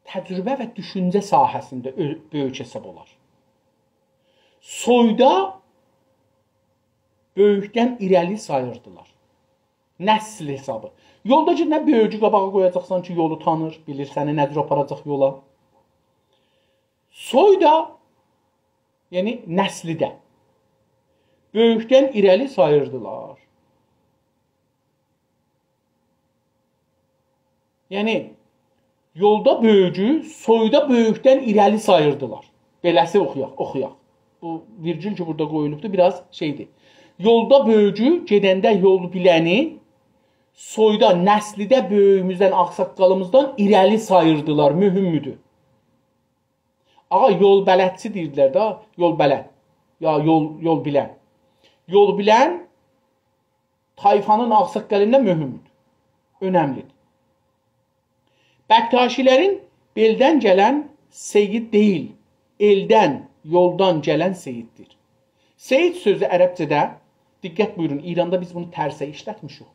تجربه و دوشونجه ساحه‌سینده اؤ-، بؤیوک حساب اولار. سویدا بؤیوکدن ایره‌لی ساییردیلار. نسل حسابی. یولدا کی، نه بؤیوگو قاباغا قویاجاقسان کی، یولو تانیر، بیلیر سنی نه جور آپاراجاق یولا. سویدا، یعنی نسلده بؤیوکدن ایره‌لی ساییردیلار. یعنی، یولدا بؤیوگو، سویدا بؤیوکدن ایره‌لی ساییردیلار. بئله‌سی اوخویاق، اوخویاق. بو ویرگول کی، بورادا قویولوبدور، بیر آز شئیدیر. یولدا بؤیوگو، گئدنده یول بیلنی، سویدا، نسلده بؤیویوموزدن، آغ‌ساققالیمیزدان ایره‌لی ساییردیلار، مهمدور. آغا، یول بلدچی دئییردیلر ده، یول بلد. یا یول، یول بیلن. یول بیلن طایفانین آغ‌ساققالیندان مهمدور. اؤنملیدیر. بکتاشی‌لرین بئلدن گلن سید دئییل، ائلدن، یولدان گلن سیددیر. سید سؤزو عربجه‌ده، دقت بویورون، ایراندا بیز بونو ترسه ایشلتمیشیک.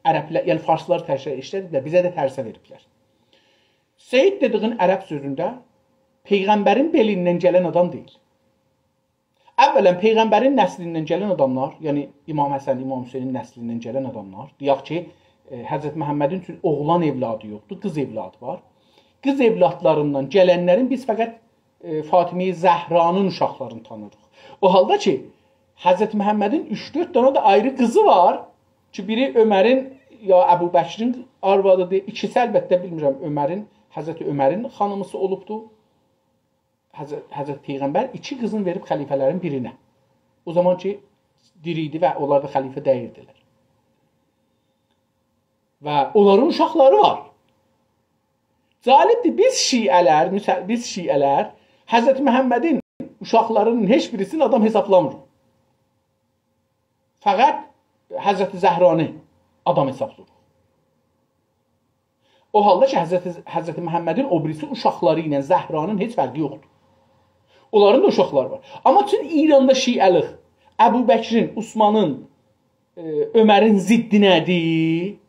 عربلر، یعنی فارسلار ترسه ایشلدیبلر، بیزه ده ترسه وئریبلر. سید دئدیگین عرب سؤزونده پیغمبرین بئلیندن گلن آدام دئییل. اولاً، پیغمبرین نسلیندن گلن آداملار، یعنی امام حسن، امام حسینین نسلیندن گلن آداملار، دئیک کی، ائ، حضرت محمدین اوچون اوغلان اولادی یوخدور، قیز اولادی وار. قیز اولادلاریندان گلنلرین بیز فقط، ائ، فاطمه زهرانین اوشاقلارینی تانیریق. او حالدا کی، حضرت محمدین اوچ-دؤرد دنه ده آیری قیزی وار کی، بیری عمرین یا ابوبکرین آروادیدیر، ایکیسی، البته، بیلمیرم، عمرین، حضرت عمرین خانیمیسی اولوبدور. حضرت، حضرت پیغمبر ایکی قیزینی وئریب خلیفه‌لرین بیرینه. او زامان کی، دیری ایدی و اونلار دا خلیفه دئییردیلر. و اونلارین اوشاقلاری وار. جالبدیر، بیز شیعه‌لر، مثل-، بیز شیعه‌لر حضرت محمدین اوشاقلاری‌نین هئچ بیریسینی آدام حسابلامیریق. فقط حضرت زهرانی آدام حسابلاییریق. او حالدا کی، حضرت، حضرت محمدین او بیریسی اوشاقلاری ایله زهرانین هئچ فرقی یوخدور. اونلارین دا اوشاقلاری وار. آمما چون ایراندا شیعه‌لیک ابوبکرین، عثمانین، ائ، عمرین ضدینه‌دیر،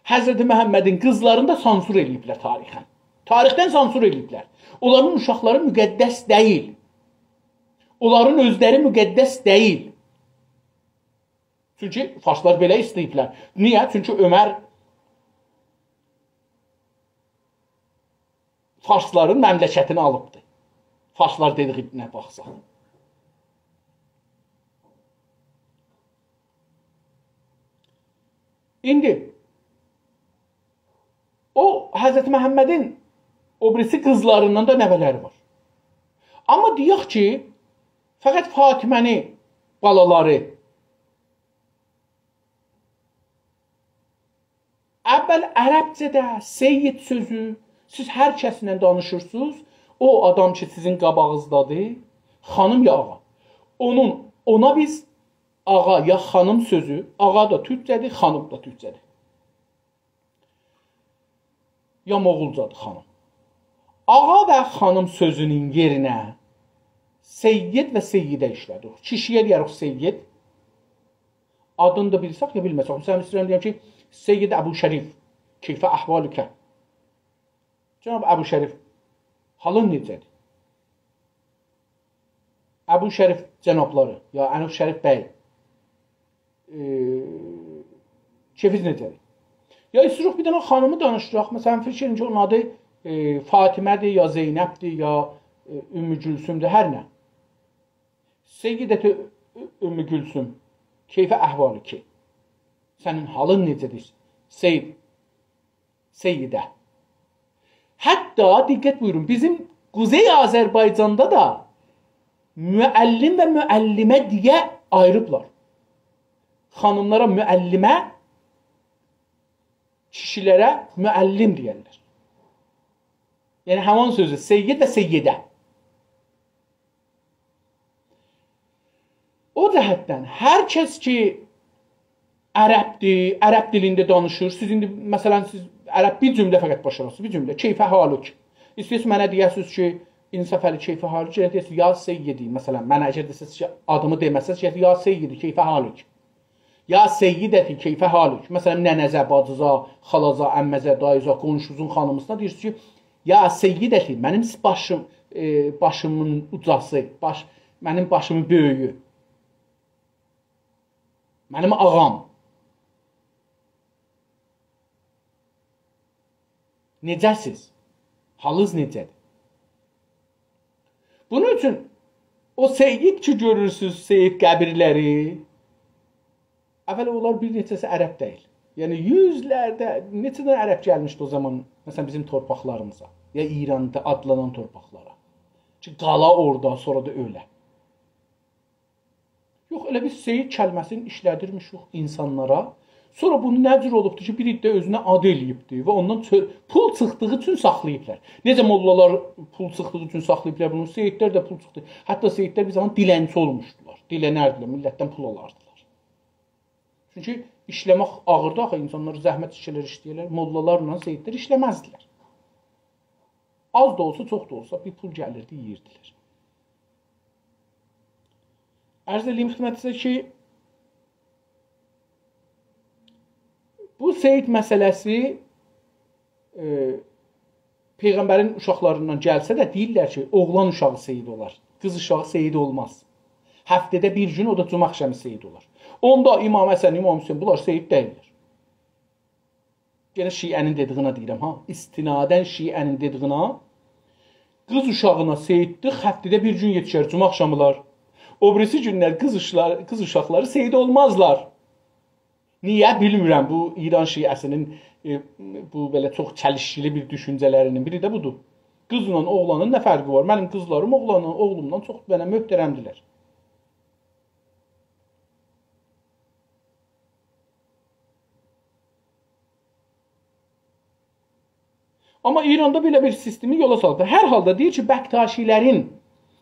حضرت محمدین قیزلارینی دا سانسور ائله‌ییبلر تاریخاً. تاریخدن سانسور ائله‌ییبلر. اونلارین اوشاقلاری مقدس دئییل. اونلارین اؤزلری مقدس دئییل. چونکی فارسلار بئله ایسته‌ییبلر. نییه؟ چونکی عمر فارسلارین مملکتینی آلیبدی. فارسلار دئدیگینه باخساق. ایندی او حضرت محمدین او بیریسی قیزلاریندان دا نوه‌لری وار. آمما دئیک کی، فقط فاطمه‌نین بالالاری. اول عربجه‌ده سید سؤزو، سیز هر کسله دانیشیرسینیز، او آدام کی، سیزین قاباغینیزدادیر، خانیم یا آغا. اونون، اونا بیز آغا یا خانیم سؤزو، آغا دا تورکجه‌دیر، خانیم دا تورکجه‌دیر. یا موغولجادیر خانیم. آغا و خانیم سؤزونون یئرینه سید و سیده ایشله‌دیر. کیشی‌یه دئیه‌ریک سید، آدینی دا بیلسک یا بیلمه‌سک. مثلاً، ایسته‌ییرم دئیم کی، سید ابوشریف، کیف احوالک؟ جناب ابوشریف، حالین نئجه‌دیر؟ ابوشریف جنابلاری، یا ابوشریف بی، ائ، کئفینیز نئجه‌دیر؟ یا ایسته‌ییریک بیر دنه خانیمی دانیشدیراق. مثلاً، فیکیر ائدین کی، اونون آدی، ائ، فاطمه‌دیر، یا زینبدیر، یا، ائ، ام‌کلثومدور، هر نه. سیدة ام‌کلثوم، کیف احوالک؟ سنین حالین نئجه‌دیر؟ سید، سیده. حتی، دقت بویورون، بیزیم قوزئی آذربایجاندا دا معلم و معلمه دئیه آییریبلار. خانیملارا معلمه، کیشی‌لره معلم دئیرلر. یعنی، همان سؤزو، سید و سیده. او جهتدن هر کس کی عربدیر، عرب دیلینده دانیشیر، سیز ایندی، مثلاً، سیز عرب بیر جمله فقط باشاراسینیز، بیر جمله، کیف حالک. ایسته‌ییرسینیز منه دئیه‌سینیز کی، انصافعلی، کیف حالک، یعنی دئیه‌سینیز، یا سیدی، مثلاً، منه اگر دئسه‌سینیز کی، آدیمی دئمه‌سینیز، یا سیدی، کیف حالک؟ یا سیدتی، کیف حالک؟ مثلاً، ننه‌زه، باجیزا، خالاجا، عمه‌زه، داییزا، قونشوزون خانیمیسینا دئییرسینیز کی، یا سیدتی، منیم باشیم، ائ، باشیمین اوجاسی، باش، منیم باشیمین بؤیویو، منیم آغام. نئجه‌سیز؟ حالینیز نئجه‌دیر؟ بونون اوچون او سید کی گؤرورسونوز، سید قبیرلری، اولا اونلار بیر نئچه‌سی عرب دئییل. یعنی، یوزلرده، نئچه دنه عرب گلمیشدی او زامان، مثلاً، بیزیم تورپاقلاریمیزا، یا ایراندا آدلانان تورپاقلارا. کی، قالا اورادا، سونرا دا اؤله. یوخ، ائله بیز سید کلمه‌سینی ایشله‌دیرمیشیک اینسانلارا. سونرا بونو نه جور اولوبدو کی، بیر عده اؤزونه آد ائله‌ییبدی و اوندان چؤ-، پول چیخدیغی اوچون ساخلاییبلار. نئجه موللالار پول چیخدیغی اوچون ساخلاییبلار بونو، سیدلر ده پول چیخدی. حتی سیدلر بیر زامان دیلنچی اولموشدولار. دیلنردیلر، میللتدن پول آلاردیلار. چونکی ایشله‌مک آغیردی آخی، اینسانلار زحمت چکه‌لر، ایشله‌یه‌لر. موللالارلا سیدلر ایشله‌مزدیلر. آز دا اولسا، چوخ دا اولسا بیر پول گلیردی، یئییردیلر. عرض ائدییم خدمتینیزه کی، بو سید مسئله‌سی، ائ، پیغمبرین اوشاقلاریندان گلسه ده دئییرلر کی، اوغلان اوشاغی سید اولار، قیز اوشاغی سید اولماز. هفته‌ده بیر گون، او دا جمعه آخشامی سید اولار. اوندا امام حسن، امام حسین، بونلار سید دئییللر. یئنه شیعه‌نین دئدیگینه دئییرم، ها. استناداً شیعه‌نین دئدیگینه، قیز اوشاغینا سیدلیک هفته‌ده بیر گون یئتیشر، جمعه آخشامیلار. او بیریسی گونلر قیز اوشاقلار-، قیز اوشاقلاری سید اولمازلار. نییه، بیلمیرم. بو ایران شیعه‌سینین، ائ، بو بئله چوخ چلیشکیلی بیر دوشونجه‌لری‌نین بیری ده بودور. قیزلا اوغلانین نه فرقی وار؟ منیم قیزلاریم اوغلانین، اوغلومدان چوخ منه محترمدیرلر. آمما ایراندا بئله بیر سیستمی یولا سالیبلار. هر حالدا دئییر کی، بکتاشی‌لرین،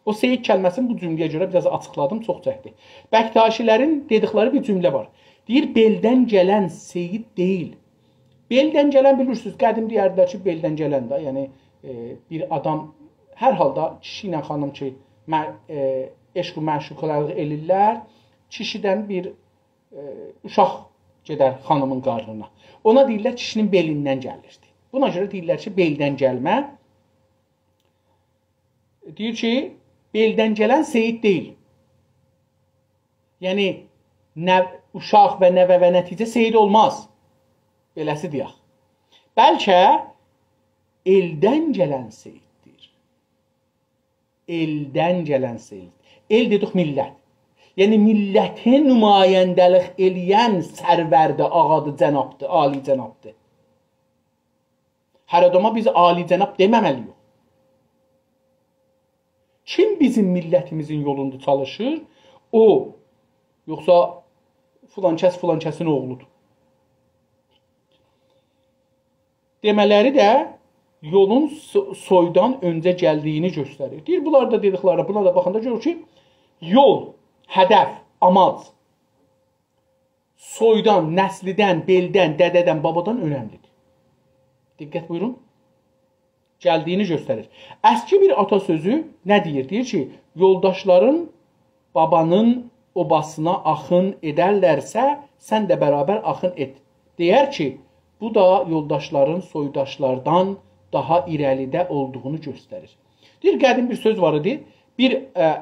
او سید کلمه‌سینی بو جمله‌یه گؤره بیر آز آچیقلادیم، چوخ چکدی. بکتاشی‌لرین دئدیکلری بیر جمله وار. دئییر، «بئلدن گلن سید دئییل.» بئلدن گلن، بیلیرسینیز، قدیم دئیردیلر کی، بئلدن گلن ده، یعنی، ائ، بیر آدام، هر حالدا کیشی ایله خانیم کی، مع-، ائ، عشق و معشوقه‌لیک ائله‌ییرلر، کیشیدن بیر، ائ، اوشاق گئدر خانیمین قارنینا. اونا دئییرلر، کیشی‌نین بئلیندن گلیردی. بونا گؤره دئییرلر کی، بئلدن گلمه. دئییر کی، بئلدن گلن سید دئییل. یعنی، نو-، اوشاق و نوه و نتیجه سید اولماز. بئله‌سی دئیک. بلکه ائلدن گلن سیددیر. ائلدن گلن سید. ائل دئدیک میللت. یعنی، میللتی نماینده‌لیک ائله‌ین سروردی، آغادی، جنابدی، عالی‌جنابدی. هر آداما بیز عالی‌جناب دئمه‌مه‌لی‌ییک. کیم بیزیم میللتیمیزین یولوندا چالیشیر، او، یوخسا فلان کس فلان کسین اوغلودور. دئمه‌لری ده یولون سو-، سویدان اؤنجه گلدیگینی گؤستریر. دئییر، بونلار دا دئدیکلری، بونا دا باخاندا گؤرور کی، یول، هدف، آماج سویدان، نسلیدن، بئلدن، دده‌دن، بابادان اؤنملیدیر. دقت بویورون. گلدیگینی گؤستریر. اسکی بیر آتا سؤزو نه دئییر؟ دئییر کی، «یولداشلارین بابانین اوباسینا آخین ائدرلرسه، سن ده برابر آخین ائت.» دئیر کی، بو دا یولداشلارین سویداشلاردان داها ایره‌لیده اولدوغونو گؤستریر. دئییر، قدیم بیر سؤز وار ایدی. بیر، ائ،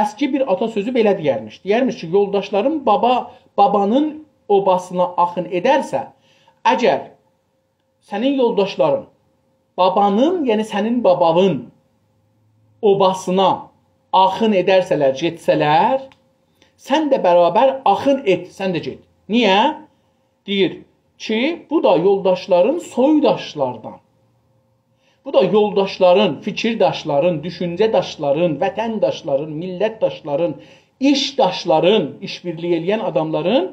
اسکی بیر آتا سؤزو بئله دئیرمیش. دئیرمیش کی، «یولداشلارین بابا، بابانین اوباسینا آخین ائدرسه، اگر سنین یولداشلارین بابانین، یعنی سنین باباوین اوباسینا آخین ائدرسه‌لر، گئتسه‌لر، سن ده برابر آخین ائت، سن ده گئت.» نییه؟ دئییر کی، بو دا یولداشلارین سویداشلاردان. بو دا یولداشلارین، فیکیرداشلارین، دوشونجه‌داشلارین، وطنداشلارین، میللتداشلارین، ایشداشلارین، ایش‌بیرلیگی ائله‌ین آداملارین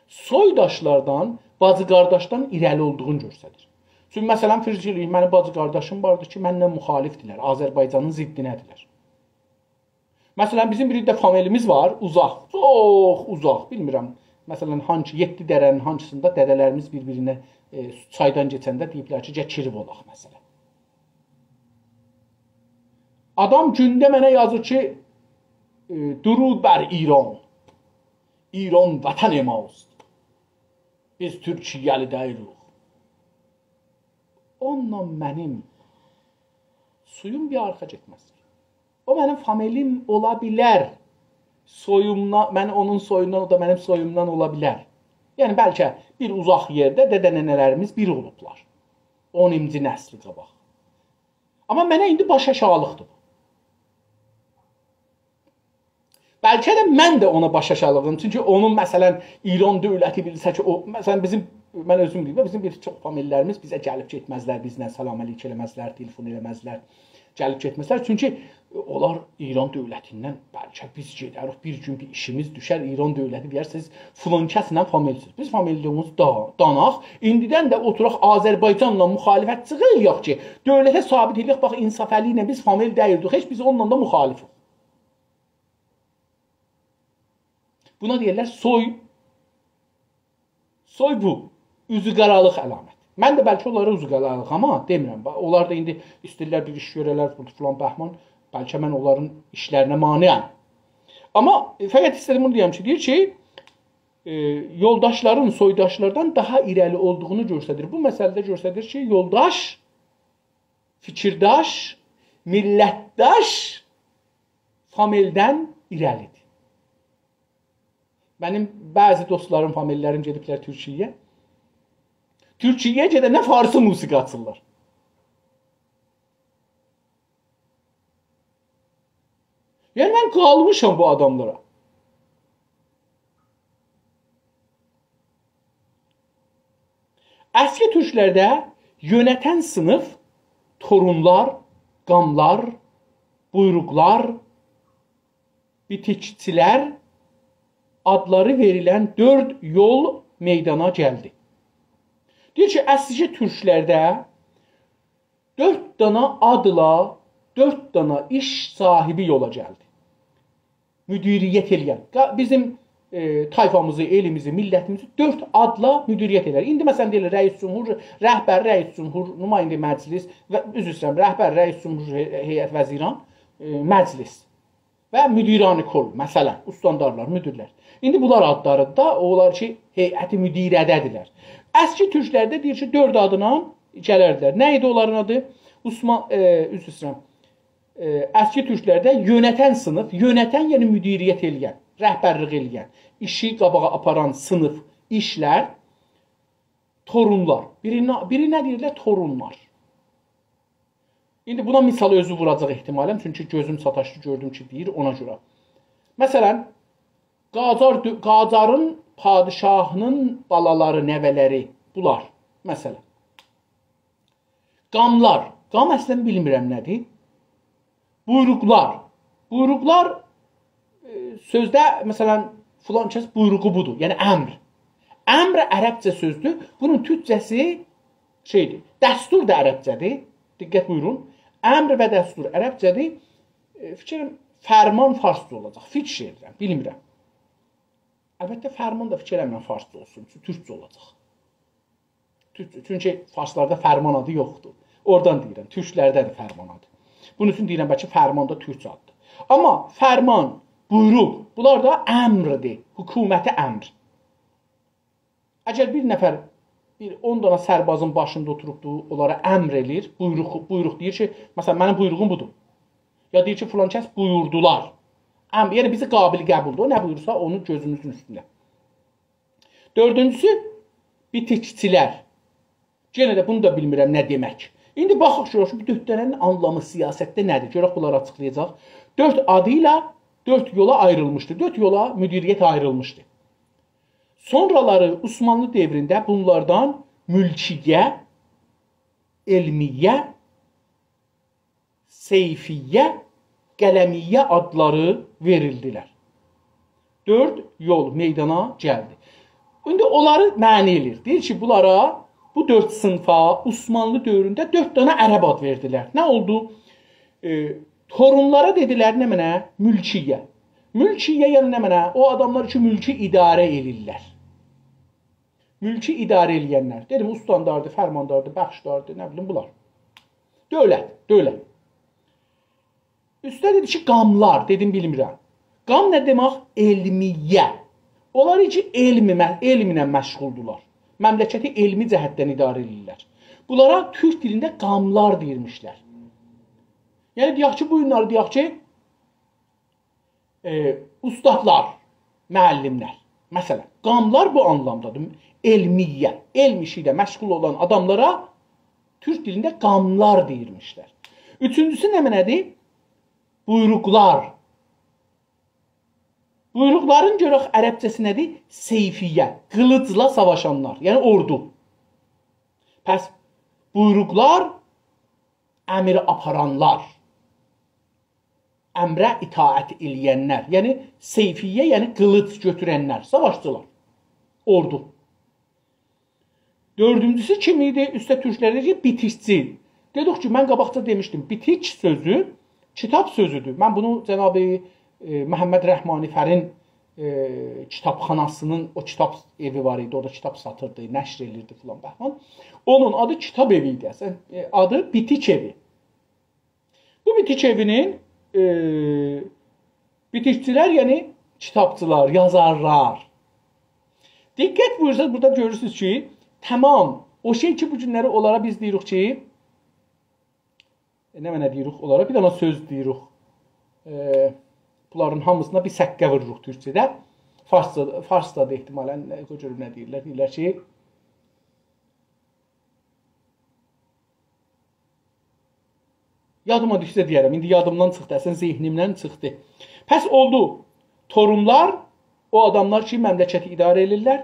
سویداشلاردان، باجی-قارداشدان ایره‌لی اولدوغونو گؤستریر. چونکی، مثلا، فیکیر ائله‌یین، منیم باجی-قارداشیم واردی کی، منله مخالفدیرلر، آذربایجانین ضدینه‌دیرلر. مثلا، بیزیم بیر ده فامیلیمیز وار، اوزاق، چوخ اوزاق، بیلمیرم. مثلا، هانسی، یئددی دره‌نین هانسیندا دده‌لریمیز بیر-بیرینه، ائ، چایدان کئچنده دئییبلر کی، «گل کیریو اولاق»، مثلا. آدام گونده منه یازیر کی، ائ، «درود بر ایران. ایران وطن ماست. بیز تورکیه‌لی دئییلیک.» اونونلا منیم سویوم بیر آرخا گئتمز. او منیم فامیلیم اولا بیلر. سویومدان، من اونون سویوندان، او دا منیم سویومدان اولا بیلر. یعنی، بلکه بیر اوزاق یئرده دده-ننه‌لریمیز بیر اولوبلار. اونونجو نسلی قاباق. آمما منه ایندی باش آشاغیلیقدیر بو. بلکه ده من ده اونا باش آشاغیلیغیم. چونکی اونون، مثلا، ایران دؤولتی بیلسه کی، او، مثلا، بیزیم، من اؤزوم دئییم، بیزیم بیر چوخ فامیللریمیز بیزه گلیب گئتمزلر، بیزله سلام علیک ائله‌مزلر، تلفن ائله‌مزلر، گلیب گئتمزلر. چونکی اونلار ایران دؤولتیندن، بلکه بیز گئدریک، بیر گون بیر ایشیمیز دوشر، ایران دؤولتی دئیر، «سیز فلان کسله فامیلسینیز.» بیز فامیللیگیمیزی دا-، داناق، ایندیدن ده اوتوراق آذربایجانلا مخالفتچیلیک ائله‌یک کی، دؤولته ثابت ائله‌یک، باخ، انصافعلی ایله بیز فامیل دئییلیک، هئچ بیز اونونلا دا مخالفیک. بونا دئییرلر سوی، سوی بو، اوزوقارالیق علامتی. من ده بلکه اونلارا اوزوقارالیق، آمما دئمیرم. با-، اونلار دا ایندی ایسته‌ییرلر بیر ایش گؤره‌لر، فلان بهمان، بلکه من اونلارین ایشلرینه مانعم. آمما، ائ، فقط ایسته‌دیم بونو دئیم کی، دئییر کی، ائ، یولداشلارین سویداشلاردان داها ایره‌لی اولدوغونو گؤستریر. بو مسئله‌ده گؤستریر کی، یولداش، فیکیرداش، میللتداش فامیلدن ایره‌لیدیر. منیم بعضی دوستلاریم، فامیللریم گئدیبلر تورکیه‌یه. تورکیه‌یه گئدنده فارسی موسیقی آچیرلار. یعنی، من قالمیشام بو آداملارا. اسکی تورکلرده یؤنتن صینیف تورونلار، قاملار، بویروقلار، بیتیکچیلر آدلاری وئریلن دؤرد یول میدانا گلدی. دئییر کی، اسکی تورکلرده دؤرد دانا آدلا دؤرد دانا ایش صاحیبی یولا گلدی. مدیریت ائله‌ین. قا-، بیزیم، ائ، طایفامیزی، ائلیمیزی، میللتیمیزی دؤرد آدلا مدیریت ائلر. ایندی، مثلا، دئییرلر رئیس جمهور، رهبر رئیس جمهور، نماینده مجلس و، عذر ایسته‌ییرم، رهبر رئیس جمهور، هی-، هیئت وزیران، ائ، مجلس و مدیران کل، مثلا، استاندارلار، مدیرلر. ایندی بونلار آدلاری دا، اونلار کی، هیئت مدیره‌ده‌دیرلر. اسکی تورکلرده دئییر کی، دؤرد آدلا گلردیلر. نه ایدی اونلارین آدی؟ عثمان، ائ، عذر ایسته‌ییرم. ائ، اسکی تورکلرده یؤنتن صینیف، یؤنتن، یعنی مدیریت ائله‌ین، رهبرلیک ائله‌ین، ایشی قاباغا آپاران صینیف، ایشلر، تورونلار. بیری نه، بیری نه دئییرلر؟ تورونلار. ایندی بونا مثال اؤزو ووراجاق احتمالا، چونکی گؤزوم ساتاشدی، گؤردوم کی، دئییر، اونا گؤره. مثلا، قاجار، قاجارین پادشاهینین بالالاری، نوه‌لری، بونلار، مثلا. قاملار. قام اصلا بیلمیرم نه‌دیر. بویروقلار. بویروقلار، ائ، سؤزده، مثلا، فلان کس بویروغو بودور. یعنی امر. امر عربجه سؤزدور. بونون تورکجه‌سی شئیدیر. دستور دا عربجه‌دیر. دقت بویورون. امر و دستور عربجه‌دیر. ائ، فیکریم فرمان فارسجا اولاجاق. فیکر ائدیرم، بیلمیرم. البته، فرمان دا فیکر ائله‌میرم فارسجا اولسون، چون تورکجه اولاجاق. تورکجه، چونکی فارسلاردا فرمان آدی یوخدور. اورادان دئییرم، تورکلرده‌دیر فرمان آدی. بونون اوچون دئییرم، بلکه فرمان دا تورکجه آددیر. آمما فرمان، بویروق، بونلار دا امردیر، حکومتی امر. اگر بیر نفر، بیر اون دانا سربازین باشیندا اوتوروبدور، اونلارا امر ائله‌ییر، بویروق، بویروق دئییر کی، مثلا، منیم بویروغوم بودور. یا دئییر کی، فلان کس بویوردولار. امر، یعنی بیزه قابل قبولدور. او نه بویورسا، اونو گؤزوموزون اوستونده. دؤردونجوسو، بیتیکچیلر. یئنه ده بونو دا بیلمیرم نه دئمک. ایندی باخاق گؤرک کی، بو دؤرد دنه‌نین آنلامی سیاستده نه‌دیر؟ گؤرک بونلاری آچیقلایاجاق. دؤرد آدی ایله دؤرد یولا آیریلمیشدی. دؤرد یولا مدیریت آیریلمیشدی. سونرالاری عثمانلی دؤورونده بونلاردان ملکیه، علمیه، سیفیه، قلمیه آدلاری وئریلدیلر. دؤرد یول میدانا گلدی. ایندی اونلاری معنی ائله‌ییر. دئییر کی، بونلارا، بو دؤرد صینفا عثمانلی دؤورونده دؤرد دنه عرب آد وئردیلر. نه اولدو؟ ائ، تورونلارا دئدیلر نمنه؟ ملکیه. ملکیه یعنی نمنه؟ او آداملار کی، ملکی اداره ائله‌ییرلر. ملکی اداره ائله‌ینلر. دئدیم، استانداردی، فرمانداردی، بخشداردی، نه بیلیم، بونلار. دؤولت، دؤولت. اوسته دئدی کی، قاملار، دئدیم، بیلمیرم. قام نه دئمک؟ علمیه. اونلار کی، علم، علم ایله مشغولدولار. مملکتی علمی جهتدن اداره ائدیرلر. بونلارا تورک دیلینده قاملار دئییرمیشلر. یعنی، دئیک کی، بو گونلری دئیک کی، ائ، اوستادلار، معلملر. مثلا، قاملار بو آنلامدادیر. علمیه، علم ایشی ایله مشغول اولان آداملارا تورک دیلینده قاملار دئییرمیشلر. اوچونجوسو نمنه‌دیر؟ بویروقلار. بویروقلارین گؤرک عربجه‌سی نه‌دیر؟ سیفیه، قیلیجلا ساواشانلار، یعنی اوردو. پس بویروقلار، امر آپارانلار، امره اطاعت ائله‌ینلر، یعنی سیفیه، یعنی قیلیج گؤتورنلر، ساواشچیلار، اوردو. دؤردونجوسو کیم ایدی؟ اوسته تورکلر دئییر کی، بیتیکچی. دئدیک کی، من قاباقجا دئمیشدیم، بیتیک سؤزو کیتاب سؤزودور. من بونو جناب، ائ، محمد رحمانی فرین، ائ، کیتابخاناسینین، او کیتاب ائوی وار ایدی، اورادا کیتاب ساتیردی، نشر ائلیردی فلان بهمان. اونون آدی کیتاب ائوی ایدی اصلا، ائ، آدی بیتیک ائوی. بو بیتیک ائوینین، ائ، بیتیکچیلر، یعنی کیتابچیلار، یازارلار. دقت بویورسانیز، بورادا گؤرورسونوز کی، تمام او شئی کی، بو گونلری اونلارا بیز دئییریک کی، ائ، نمنه دئییریک اونلارا؟ بیر دنه سؤز دئییریک. ائ، بونلارین هامیسینا بیر سققه ووروروق تورکجه‌ده. فارسجا، فارسدا دا احتمالا، ائ، او جور نه دئییرلر؟ دئییرلر کی، یادیما دوشسه دئیه‌رم. ایندی یادیمدان چیخدی، اصلا ذهنیمدن چیخدی. پس اولدو، تورونلار، او آداملار کی، مملکتی اداره ائدیرلر.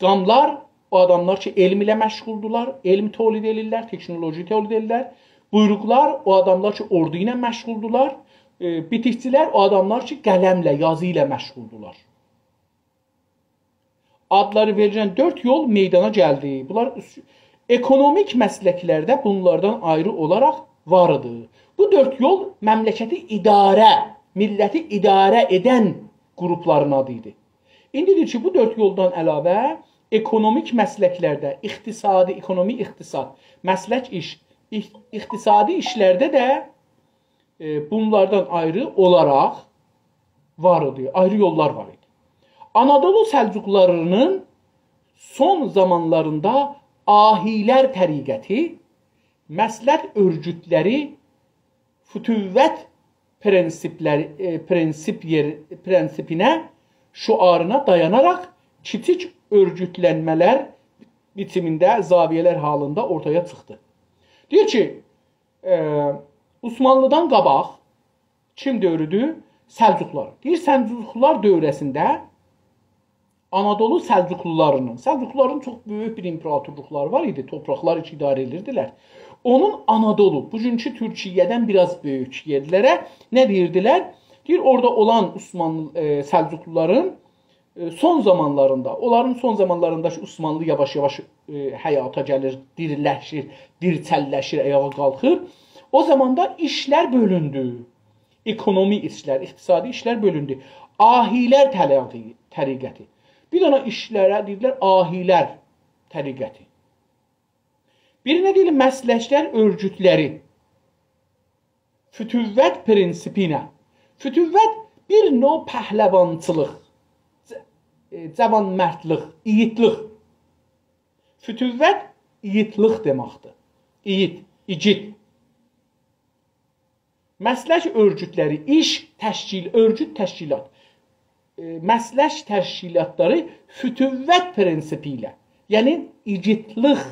قاملار، او آداملار کی، علم ایله مشغولدولار، علم تولید ائدیرلر، تکنولوژی تولید ائدیرلر. بویروقلار، او آداملار کی، اوردو ایله مشغولدولار. ائ، بیتیکچیلر، او آداملار کی، قلمله، یازی ایله مشغولدولار. آدلاری وئریلن دؤرد یول میدانا گلدی. بونلار اوس-، اکونومیک مسلکلرده بونلاردان آیری اولاراق وار ایدی. بو دؤرد یول مملکتی اداره، میللتی اداره ائدن قروپلارین آدی ایدی. ایندی دئییر کی، بو دؤرد یولدان علاوه اکونومیک مسلکلرده، اقتصادی، اکونومی، اقتصاد، مسلک ایش، اق-، اقتصادی ایشلرده ده، ائ، بونلاردان آیری اولاراق وار ایدی، آیری یوللار وار ایدی. آنادولو سلجوقلارینین سون زامانلاریندا آهیلر طریقتی، مسلک اؤرگوتلری، فتوت پرنسیپلری، ائ، پرنسیپ یئر-، پرنسیپینه، شعارینا دایاناراق کیچیک اؤرگوتلنمه‌لر بیچیمینده زاویه‌لر حالیندا اورتایا چیخدی. دئییر کی، ائ، عثمانلیدان قاباق کیم دؤورودور؟ سلجوقلار. دئییر، سلجوقلار دؤوره‌سینده آنادولو سلجوقلولارینین، سلجوقلولارین چوخ بؤیوک بیر ایمپراتورلوقلاری وار ایدی، تورپاقلار کی اداره ائدیردیلر. اونون آنادولو، بوگونکو تورکیه‌دن بیر آز بؤیوک یئرلره نه دئییردیلر؟ دئییر، اورادا اولان عثمانلی، ائ، سلجوقلولارین، ائ، سون زامانلاریندا، اونلارین سون زامانلاریندا کی عثمانلی یاواش-یاواش، ائ، حیاتا گلیر، دیریلشیر، دیرچللشیر، آیاغا قالخیر. او زاماندا ایشلر بؤلوندو. اکونومی ایشلر، اقتصادی ایشلر بؤلوندو. آهیلر طریقی-، طریقتی. بیر دنه ایشلره دئییرلر آهیلر طریقتی. بیرینه دئییر مسلکلر اؤرگوتلری. فتوت پرنسیپینه. فتوت بیر نوع پهلوانچیلیق، ج-، ائ، جوانمردلیک، ایگیدلیک. فتوت ایگیدلیک دئمکدیر. ایگید، ایگید. مسلک اؤرگوتلری، ایش، تشکیل، اؤرگوت، تشکیلات. ائ، مسلک تشکیلاتلاری فتوت پرنسیپی ایله، یعنی ایگیدلیک،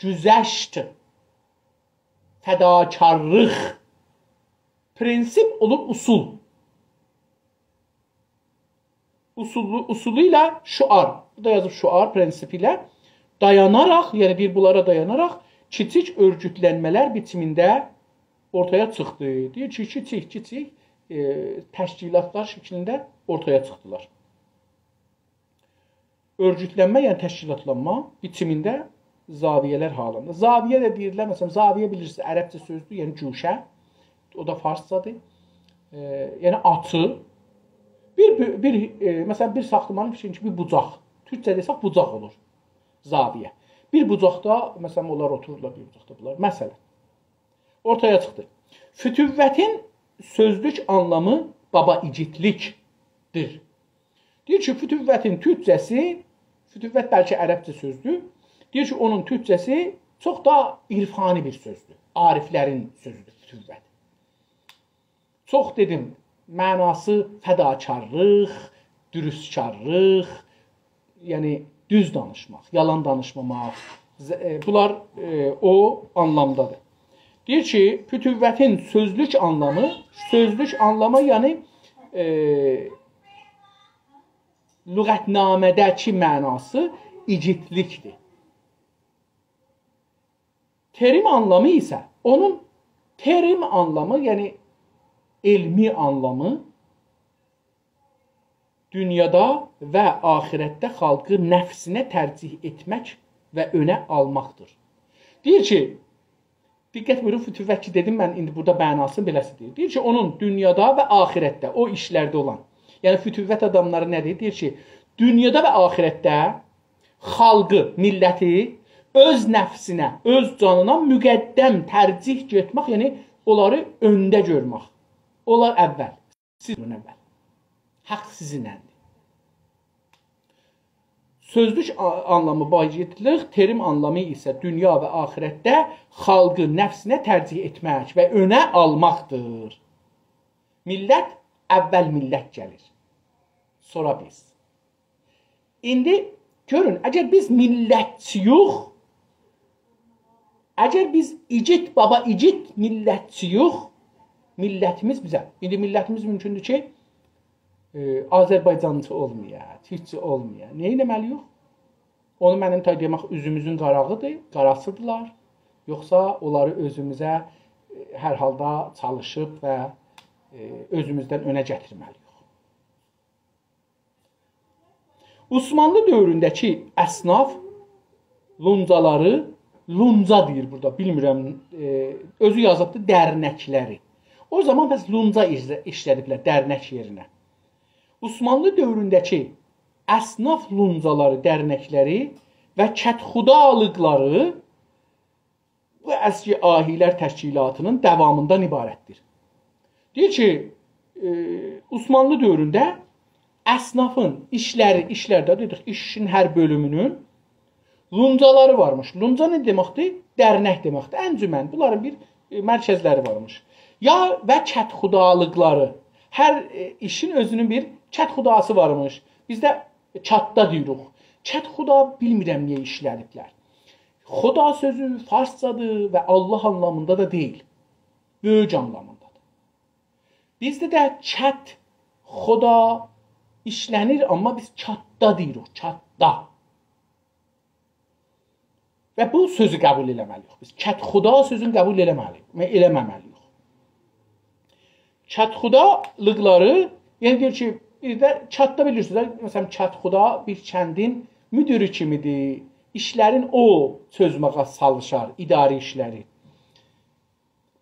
گذشت، فداکارلیق. پرنسیپ اولور اصول. اصولو، اصولو ایله شعار، بورادا یازیب شعار پرنسیپی ایله دایاناراق، یعنی بیر بونلارا دایاناراق کیچیک اؤرگوتلنمه‌لر بیچیمینده اورتایا چیخدی. دئییر کی، کیچیک، کیچیک، ائ، تشکیلاتلار شکلینده اورتایا چیخدیلار. اؤرگوتلنمه، یعنی تشکیلاتلانما بیچیمینده زاویه‌لر حالیندا. زاویه ده دئییرلر، مثلا، زاویه بیلیرسینیز، عربجه سؤزدور، یعنی گوشه. او دا فارسجادیر. ائ، یعنی آچی. بیر، بیر، ائ، مثلا، بیر ساختمانین فیکرین کی، بیر بوجاق. تورکجه دئسک، بوجاق اولور. زاویه. بیر بوجاقدا، مثلا، اونلار اوتورورلار بیر بوجاقدا بونلار. مثلا، اورتایا چیخدی. فتوتین سؤزلوک آنلامی بابا ایگیدلیکدیر. دئییر کی، فتوتین تورکجه‌سی، فتوت بلکه عربجه سؤزدور. دئییر کی، اونون تورکجه‌سی چوخ دا عرفانی بیر سؤزدور. عارفلرین سؤزودور فتوت. چوخ دئدیم، معناسی فداکارلیق، درستکارلیق، یعنی دوز دانیشماق، یالان دانیشماماق. ز-، ائ، بونلار، ائ، او آنلامدادیر. دئییر کی، فتوتین سؤزلوک آنلامی، سؤزلوک آنلامی، یعنی، ائ، لغتنامه‌ده‌کی معناسی ایگیدلیکدیر. ترم آنلامی ایسه، اونون ترم آنلامی، یعنی علمی آنلامی، دونیادا و آخرتده خالقی نفسینه ترجیح ائتمک و اؤنه آلماقدیر. دئییر کی، دقت بویورون، فتوت کی دئدیم من، ایندی بورادا معناسینی بئله‌سی دئییر. دئییر کی، اونون دونیادا و آخرتده، او ایشلرده اولان، یعنی فتوت آداملاری نه دئییر؟ دئییر کی، دونیادا و آخرتده خالقی، میللتی اؤز نفسینه، اؤز جانینا مقدم ترجیح گئتمک، یعنی اونلاری اؤنده گؤرمک. اونلار اول، سیز اول. حق سیزینلندیر. سؤزلوک آ-، آنلامی بابا ایگیدلیک، ترم آنلامی ایسه دونیا و آخرتده خالقی نفسینه ترجیح ائتمک و اؤنه آلماقدیر. میللت، اول میللت گلیر. سونرا بیز. ایندی گؤرون، اگر بیز میللتچی‌یوخ، اگر بیز ایگید، بابا ایگید میللتچی‌یوخ، میللتیمیز بیزه، ایندی میللتیمیز مومکوندور کی، ائ، آذربایجانچی اولمایا، تورکچو اولمایا. نه ائتمه‌لی‌ییک؟ اونو منیم تای دئمک اوزوموزون قاراغیدیر، قاراسیدیرلار. یوخسا اونلاری اؤزوموزه، ائ، هر حالدا چالیشیب و، ائ، اؤزوموزدن اؤنه گتیرمه‌لی‌ییک. عثمانلی دؤورونده‌کی اصناف لونجالاری، لونجا دئییر بورادا، بیلمیرم، ائ، اؤزو یازیبدی، درنکلری. او زامان پس لونجا ایشله-، ایشله‌دیبلر درنک یئرینه. عثمانلی دؤورونده‌کی اصناف لونجالاری، درنکلری و کدخدالیقلاری بو اسکی آهی‌لر تشکیلاتی‌نین داوامیندان عبارتدیر. دئییر کی، ائ، عثمانلی دؤورونده اصنافین ایشلری، ایشلر ده دئدیک، ایشین هر بؤلومونون لونجالاری وارمیش. لونجا نه دئمکدیر؟ درنک دئمکدیر. انجمن، بونلارین بیر، ائ، مرکزلری وارمیش. یا و کدخدالیقلاری. هر، ائ، ایشین اؤزونون بیر کدخداسی وارمیش. بیزده کدخدا دئییریک. کدخدا بیلمیرم نییه ایشله‌دیبلر. خدا سؤزو فارسجادیر و الله آنلامیندا دا دئییل. بؤیوک آنلامیندادیر. بیزده ده کدخدا ایشله‌نیر، آمما بیز کدخدا دئییریک، کدخدا. و بو سؤزو قبول ائله‌مه‌لی‌ییک. بیز کدخدا سؤزونو قبول ائله‌مه‌لی‌ییک، ائله‌مه‌مه‌لی‌ییک. کدخدالیقلاری، یعنی دئییر کی، بیر ده کدخدا بیلیرسینیز ده، مثلا، کدخدا بیر کندین مدیری کیمی‌دیر. ایشلرین او چؤزمه‌یه چالیشار، اداری ایشلری.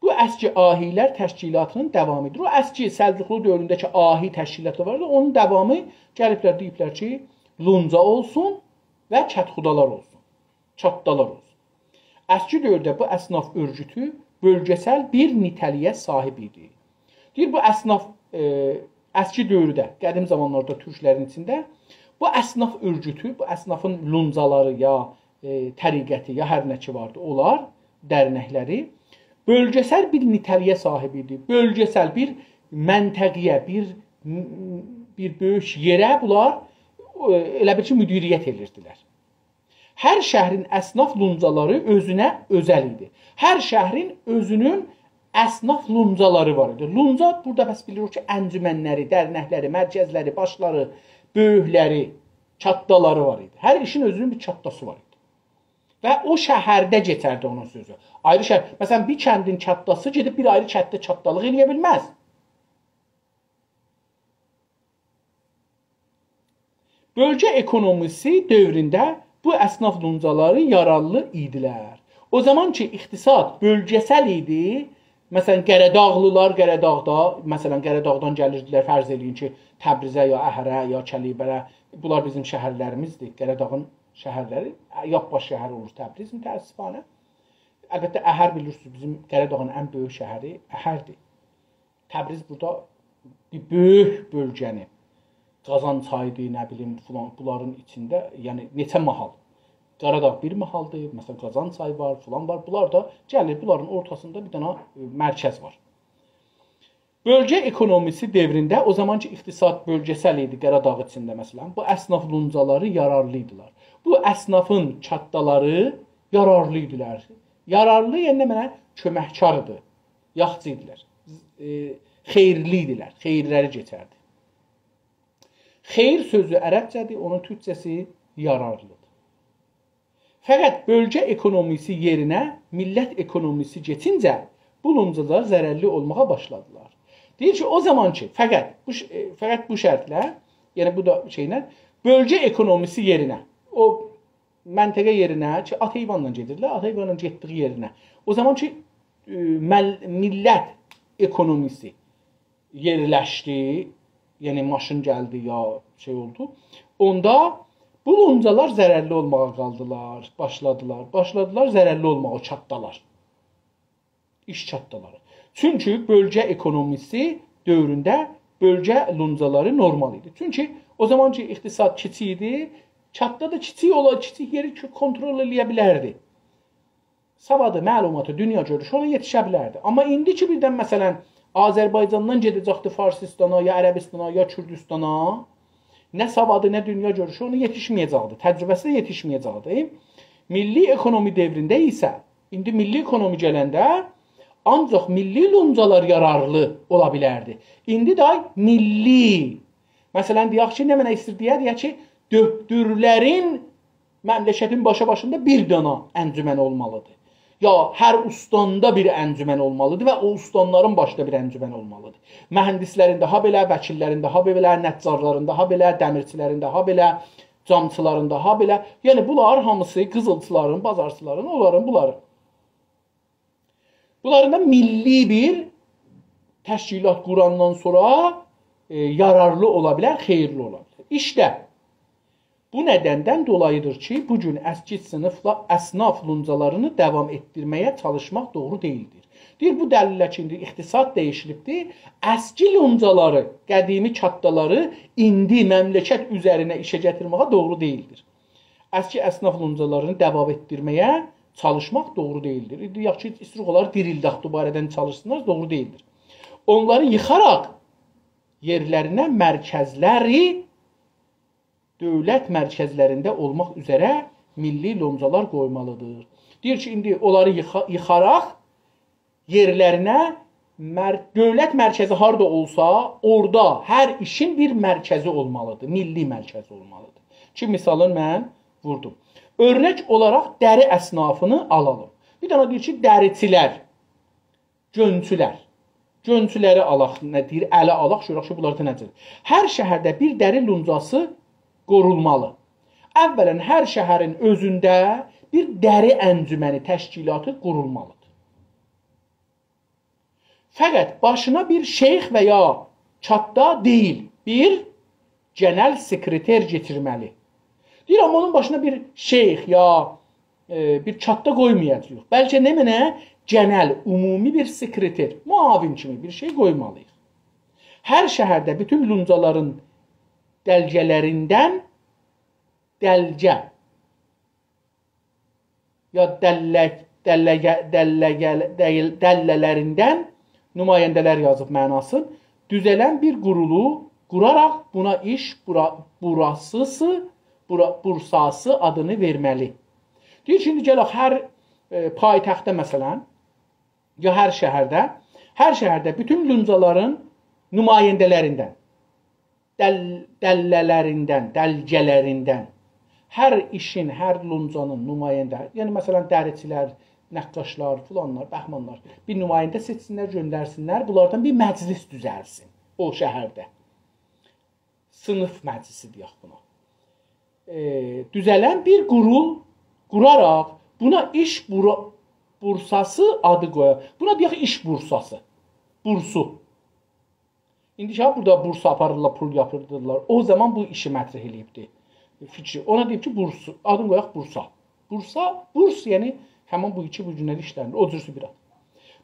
بو اسکی آهی‌لر تشکیلاتی‌نین داوامی‌دیر. او اسکی سلجوقلو دؤورونده کی آهی تشکیلاتی واردی، اونون داوامی گلیبلر، دئییبلر کی، لونجا اولسون و کدخدالار اولسون، کدخدالار اولسون. اسکی دؤورده بو اصناف اؤرگوتو بؤلگه‌سل بیر نیته‌لییه صاحیب ایدی. دئییر، بو اصناف، ائ، اسکی دؤورده، قدیم زامانلاردا تورکلرین ایچینده بو اصناف اؤرگوتو، بو اصنافین لونجالاری یا، ائ، طریقتی یا هر نه کی واردی، اونلار، درنکلری بؤلگه‌سل بیر نیته‌لییه صاحیب ایدی. بؤلگه‌سل بیر منطقه‌یه، بیر، بیر بؤیوک یئره بونلار، ائ، ائله بیل کی، مدیریت ائدیردیلر. هر شهرین اصناف لونجالاری اؤزونه اؤزل ایدی. هر شهرین اؤزونون اصناف لونجالاری وار ایدی. لونجا، بورادا پس بیلیریک کی، انجمنلری، درنکلری، مرکزلری، باشلاری، بؤیوکلری، کدخدالاری وار ایدی. هر ایشین اؤزونون بیر کدخداسی وار ایدی. و او شهرده کئچردی اونون سؤزو. آیری شهر، مثلا، بیر کندین کدخداسی گئدیب بیر آیری کندده کدخدالیق ائله‌یه بیلمز. بؤلگه اکونومیسی دؤورونده بو اصناف لونجالاری یارارلی ایدیلر. او زامان کی، اقتصاد بؤلگه‌سل ایدی، مثلا، قره‌داغلیلار قره‌داغدا، مثلا، قره‌داغدان گلیردیلر، فرض ائله‌یین کی، تبریزه یا اهره یا کلیبره، بونلار بیزیم شهرلریمیزدیر، قره‌داغین شهرلری، یاپباش شهری اولور تبریز، متأسفانه. البته، اهر بیلیرسینیز، بیزیم قره‌داغین ان بؤیوک شهری اهردیر. تبریز بورادا بیر بؤیوک بؤلگه‌نی، قازان چایی‌دیر، نه بیلیم، فلان، بونلارین ایچینده، یعنی نئچه ماحال. قره‌داغ بیر ماحالدیر، مثلا، قازان چایی وار، فلان وار. بونلار دا گلیر، بونلارین اورتاسیندا بیر دنه، ائ، مرکز وار. بؤلگه اکونومیسی دؤورونده، او زامان کی، اقتصاد بؤلگه‌سل ایدی قره‌داغ ایچینده، مثلا، بو اصناف لونجالاری یارارلی ایدیلر. بو اصنافین کدخدالاری یارارلی ایدیلر. یارارلی، یعنی نمنه؟ کؤمککار ایدی، یاخچی ایدیلر، ائ، خئیرلی ایدیلر، خئیرلری کئچردی. خئیر سؤزو عربجه‌دیر، اونون تورکجه‌سی یارارلی‌دیر. فقط بؤلگه اکونومیسی یئرینه میللت اکونومیسی کئچینجه بو لونجالار ضررلی اولماغا باشلادیلار. دئییر کی، او زامان کی، فقط بو ش-، ائ، فقط بو شرطله، یعنی بو دا شئیله، بؤلگه اکونومیسی یئرینه، او منطقه یئرینه کی، آت حیوانلا گئدیرلر، آت حیوانلا گئتدیگی یئرینه. او زامان کی، ائ، مل-، میللت اکونومیسی یئرلشدی، یعنی ماشین گلدی یا شئی اولدو، اوندا بو لونجالار ضررلی اولماغا قالدیلار، باشلادیلار، باشلادیلار ضررلی اولماغا، او کدخدالار، ایش کدخدالاری. چونکی بؤلگه اکونومیسی دؤورونده بؤلگه لونجالاری نورمال ایدی. چونکی او زامان کی، اقتصاد کیچیک ایدی، کدخدا دا کیچیک اولا، کیچیک یئری کی، کنترل ائله‌یه بیلردی. سوادی، معلوماتی، دونیا گؤروشو اونا یئتیشه بیلردی. آمما ایندی کی، بیردن، مثلا، آذربایجاندان گئده‌جکدی فارسیستانا، یا عربیستانا، یا کوردوستانا، نه سوادی، نه دونیا گؤروشو اونا یئتیشمه‌یه‌جکدی، تجربه‌سی ده یئتیشمه‌یه‌جکدی. میللی اکونومی دؤورونده ایسه، ایندی میللی اکونومی گلنده آنجاق میللی لونجالار یارارلی اولا بیلردی. ایندی ده میللی، مثلا، دئیک کی، نمنه ایسته‌ییر دئیه، دئیک کی، دؤکتورلرین مملکتین باشاباشیندا بیر دانا انجمن اولمالیدیر. یا هر اوستاندا بیر انجمن اولمالیدیر و او اوستانلارین باشیندا بیر انجمن اولمالیدیر. مهندسلرین داها بئله، وکیللرین داها بئله، نجارلارین داها بئله، دمیرچیلرین داها بئله، جامچیلارین دا، هابئله، یعنی بونلار هامیسی قیزیلچیلارین، بازارچیلارین، اونلارین، بونلارین. بونلارین دا میللی بیر تشکیلات قوراندان سونرا، ائ، یارارلی اولا بیلر، خئییرلی اولا بیلر. ایشته، بو ندندن دولایی‌دیر کی، بو گون اسکی صینیفلا-، اصناف لونجالارینی داوام ائتدیرمه‌یه چالیشماق دوغرو دئییلدیر. دئییر، بو دلیلله کی، ایندی اقتصاد دییشیلیبدیر، اسکی لونجالاری، قدیمی کاتدالاری ایندی مملکت اوزرینه ایشه گتیرمه‌یه دوغرو دئییلدیر. اسکی اصناف لونجالارینی داوام ائتدیرمه‌یه چالیشماق دوغرو دئییلدیر. ایندی یاخشی، ایستیریک اونلاری دیریلدک، دوباره‌دن چالیشسینلار، دوغرو دئییلدیر. اونلاری ییخاراق یئرلرینه مرکزلری دؤولت مرکزلرینده اولماق اوزره میللی لونجالار قویمالی‌دیر. دئییر کی، ایندی اونلاری ییخا-، ییخاراق یئرلرینه مر-، دؤولت مرکزی هاردا اولسا، اورادا هر ایشین بیر مرکزی اولمالی‌دیر، میللی مرکزی اولمالی‌دیر. کی، مثالین من ووردوم. اؤرنک اولاراق دری اصنافینی آلالیم. بیر دنه دئییر کی، دریچیلر، گؤنچولر. گؤنچولری آلاق، نه دئییر، اله آلاق، گؤرک کی، بونلاردا نه‌دیر. هر شهرده بیر دری لونجاسی قورولمالی. اولاً، هر شهرین اؤزونده بیر دری انجمنی، تشکیلاتی قورولمالی‌دیر. فقط باشینا بیر شیخ و یا کاتدا دئییل، بیر گئنل سکرتر کئچیرمه‌لی. دئییر، آمما اونون باشینا بیر شیخ یا، ائ، بیر کاتدا قویمایاجاغیق. بلکه نمنه؟ گئنل، عمومی بیر سکرتر، معاون کیمی بیر شئی قویمالی‌ییق. هر شهرده بوتون لونجالارین دلگه‌لریندن، دلگه یا دللک، دللگه، دللگه، دل-، دلله‌لریندن نماینده‌لر یازیب معناسین، دوزلن بیر قورولو قوراراق بونا ایش بورا-، بوراسیسی، بورا-، بورساسی آدینی وئرمه‌لی. دئییر کی، ایندی گلک هر، ائ، پایتختده مثلاً، یا هر شهرده، هر شهرده بوتون لونجالارین نماینده‌لریندن، دل-، دلله‌لریندن، دلگه‌لریندن، هر ایشین، هر لونجانین نماینده، یعنی مثلاً دریچیلر، نقاشلار، فلانلار، بهمانلار بیر نماینده سئچسینلر، گؤندرسینلر، بونلاردان بیر مجلس دوزلسین او شهرده. صینیف مجلسی دئیک بونا. ائ، دوزلن بیر قورول قوراراق بونا ایش بورا-، بورساسی آدی قویار. بونا دئیک ایش بورساسی. بورسو. ایندی کی، بورادا بورسا آپاریرلار، پول یاپیردیلار. او زامان بو ایشی مطرح ائله‌ییبدی. فیکری. اونا دئییب کی، بورس، آدین قویاق بورسا. بورسا، بورس، یعنی همین بو ایکی بو گونلری ایشله‌نیر. او جورسو بیر آد.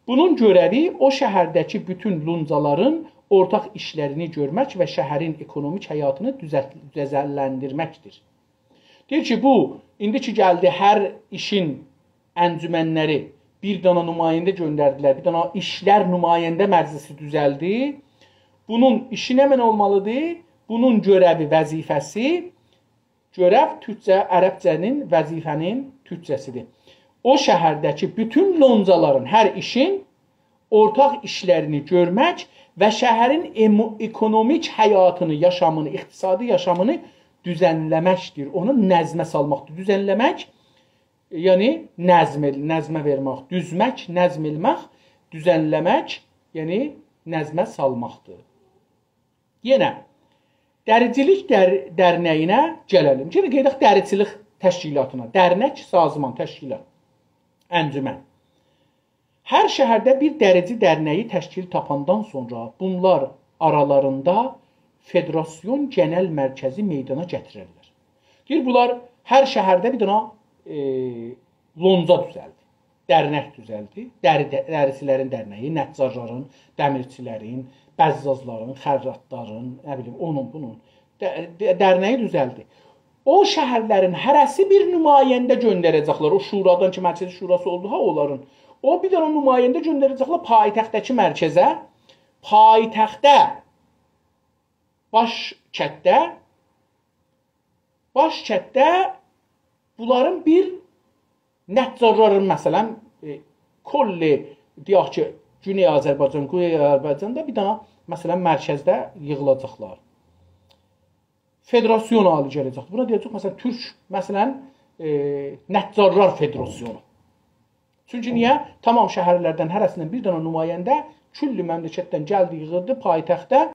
بونون گؤره‌وی او شهرده‌کی بوتون لونجالارین اورتاق ایشلرینی گؤرمک و شهرین اکونومیک حیاتینی دوزلت-، دوزلندیرمکدیر. دئییر کی، بو، ایندی کی گلدی، هر ایشین انجمنلری بیر دانا نماینده گؤندردیلر، بیر دانا ایشلر نماینده مجلسی دوزلدی. بونون ایشی نمنه اولمالی‌دیر؟ بونون گؤره‌وی، وظیفه‌سی، گؤره‌و تورکجه، عربجه‌نین وظیفه‌نین تورکجه‌سی‌دیر. او شهرده‌کی بوتون لونجالارین هر ایشین اورتاق ایشلرینی گؤرمک و شهرین امو-، اکونومیک حیاتینی، یاشامینی، اقتصادی یاشامینی دوزنله‌مکدیر. اونو نظمه سالماقدیر. دوزنله‌مک، یعنی نظم ائل-، نظمه وئرمک، دوزمک، نظم ائله‌مک، دوزنله‌مک، یعنی نظمه سالماقدیر. یئنه دریچیلیک در-، درنه‌یینه گله‌لیم. یئنه قاییداق دریچیلیک تشکیلاتینا. درنک، سازمان، تشکیلات، انجمن. هر شهرده بیر دریچی درنه‌یی تشکیل تاپاندان سونرا بونلار آرالاریندا فدراسیون گئنل مرکزی میدانا گتیررلر. دئییر، بونلار هر شهرده بیر دنه، ائ، لونجا دوزلدی، درنک دوزلدی. دری-، دریچیلرین درنه‌یی، نجارلارین، دمیرچیلرین، بزازلارین، خراطلارین، نه بیلیم، اونون، بونون د-، د-، درنه‌یی دوزلدی. او شهرلرین هره‌سی بیر نماینده گؤندره‌جکلر. او شورادان کی، مرکزی شوراسی اولدو ها اونلارین. او بیر دنه نماینده گؤندره‌جکلر پایتختده‌کی مرکزه. پایتختده، باش کتده، باش کتده بونلارین بیر نجارلارین، مثلا، ائ، کل، دئیک کی، گونئی آذربایجان، قوزئی آذربایجاندا بیر دنه، مثلا، مرکزده ییغیلاجاقلار. فدراسیون حالی گله‌جک. بونا دئیه‌جک، مثلا، تورک، مثلا، ائ، نجارلار فدراسیونو. چونکی نییه؟ تمام شهرلردن هره‌سیندن بیر دنه نماینده کل مملکتدن گلدی، ییغیلدی پایتخته.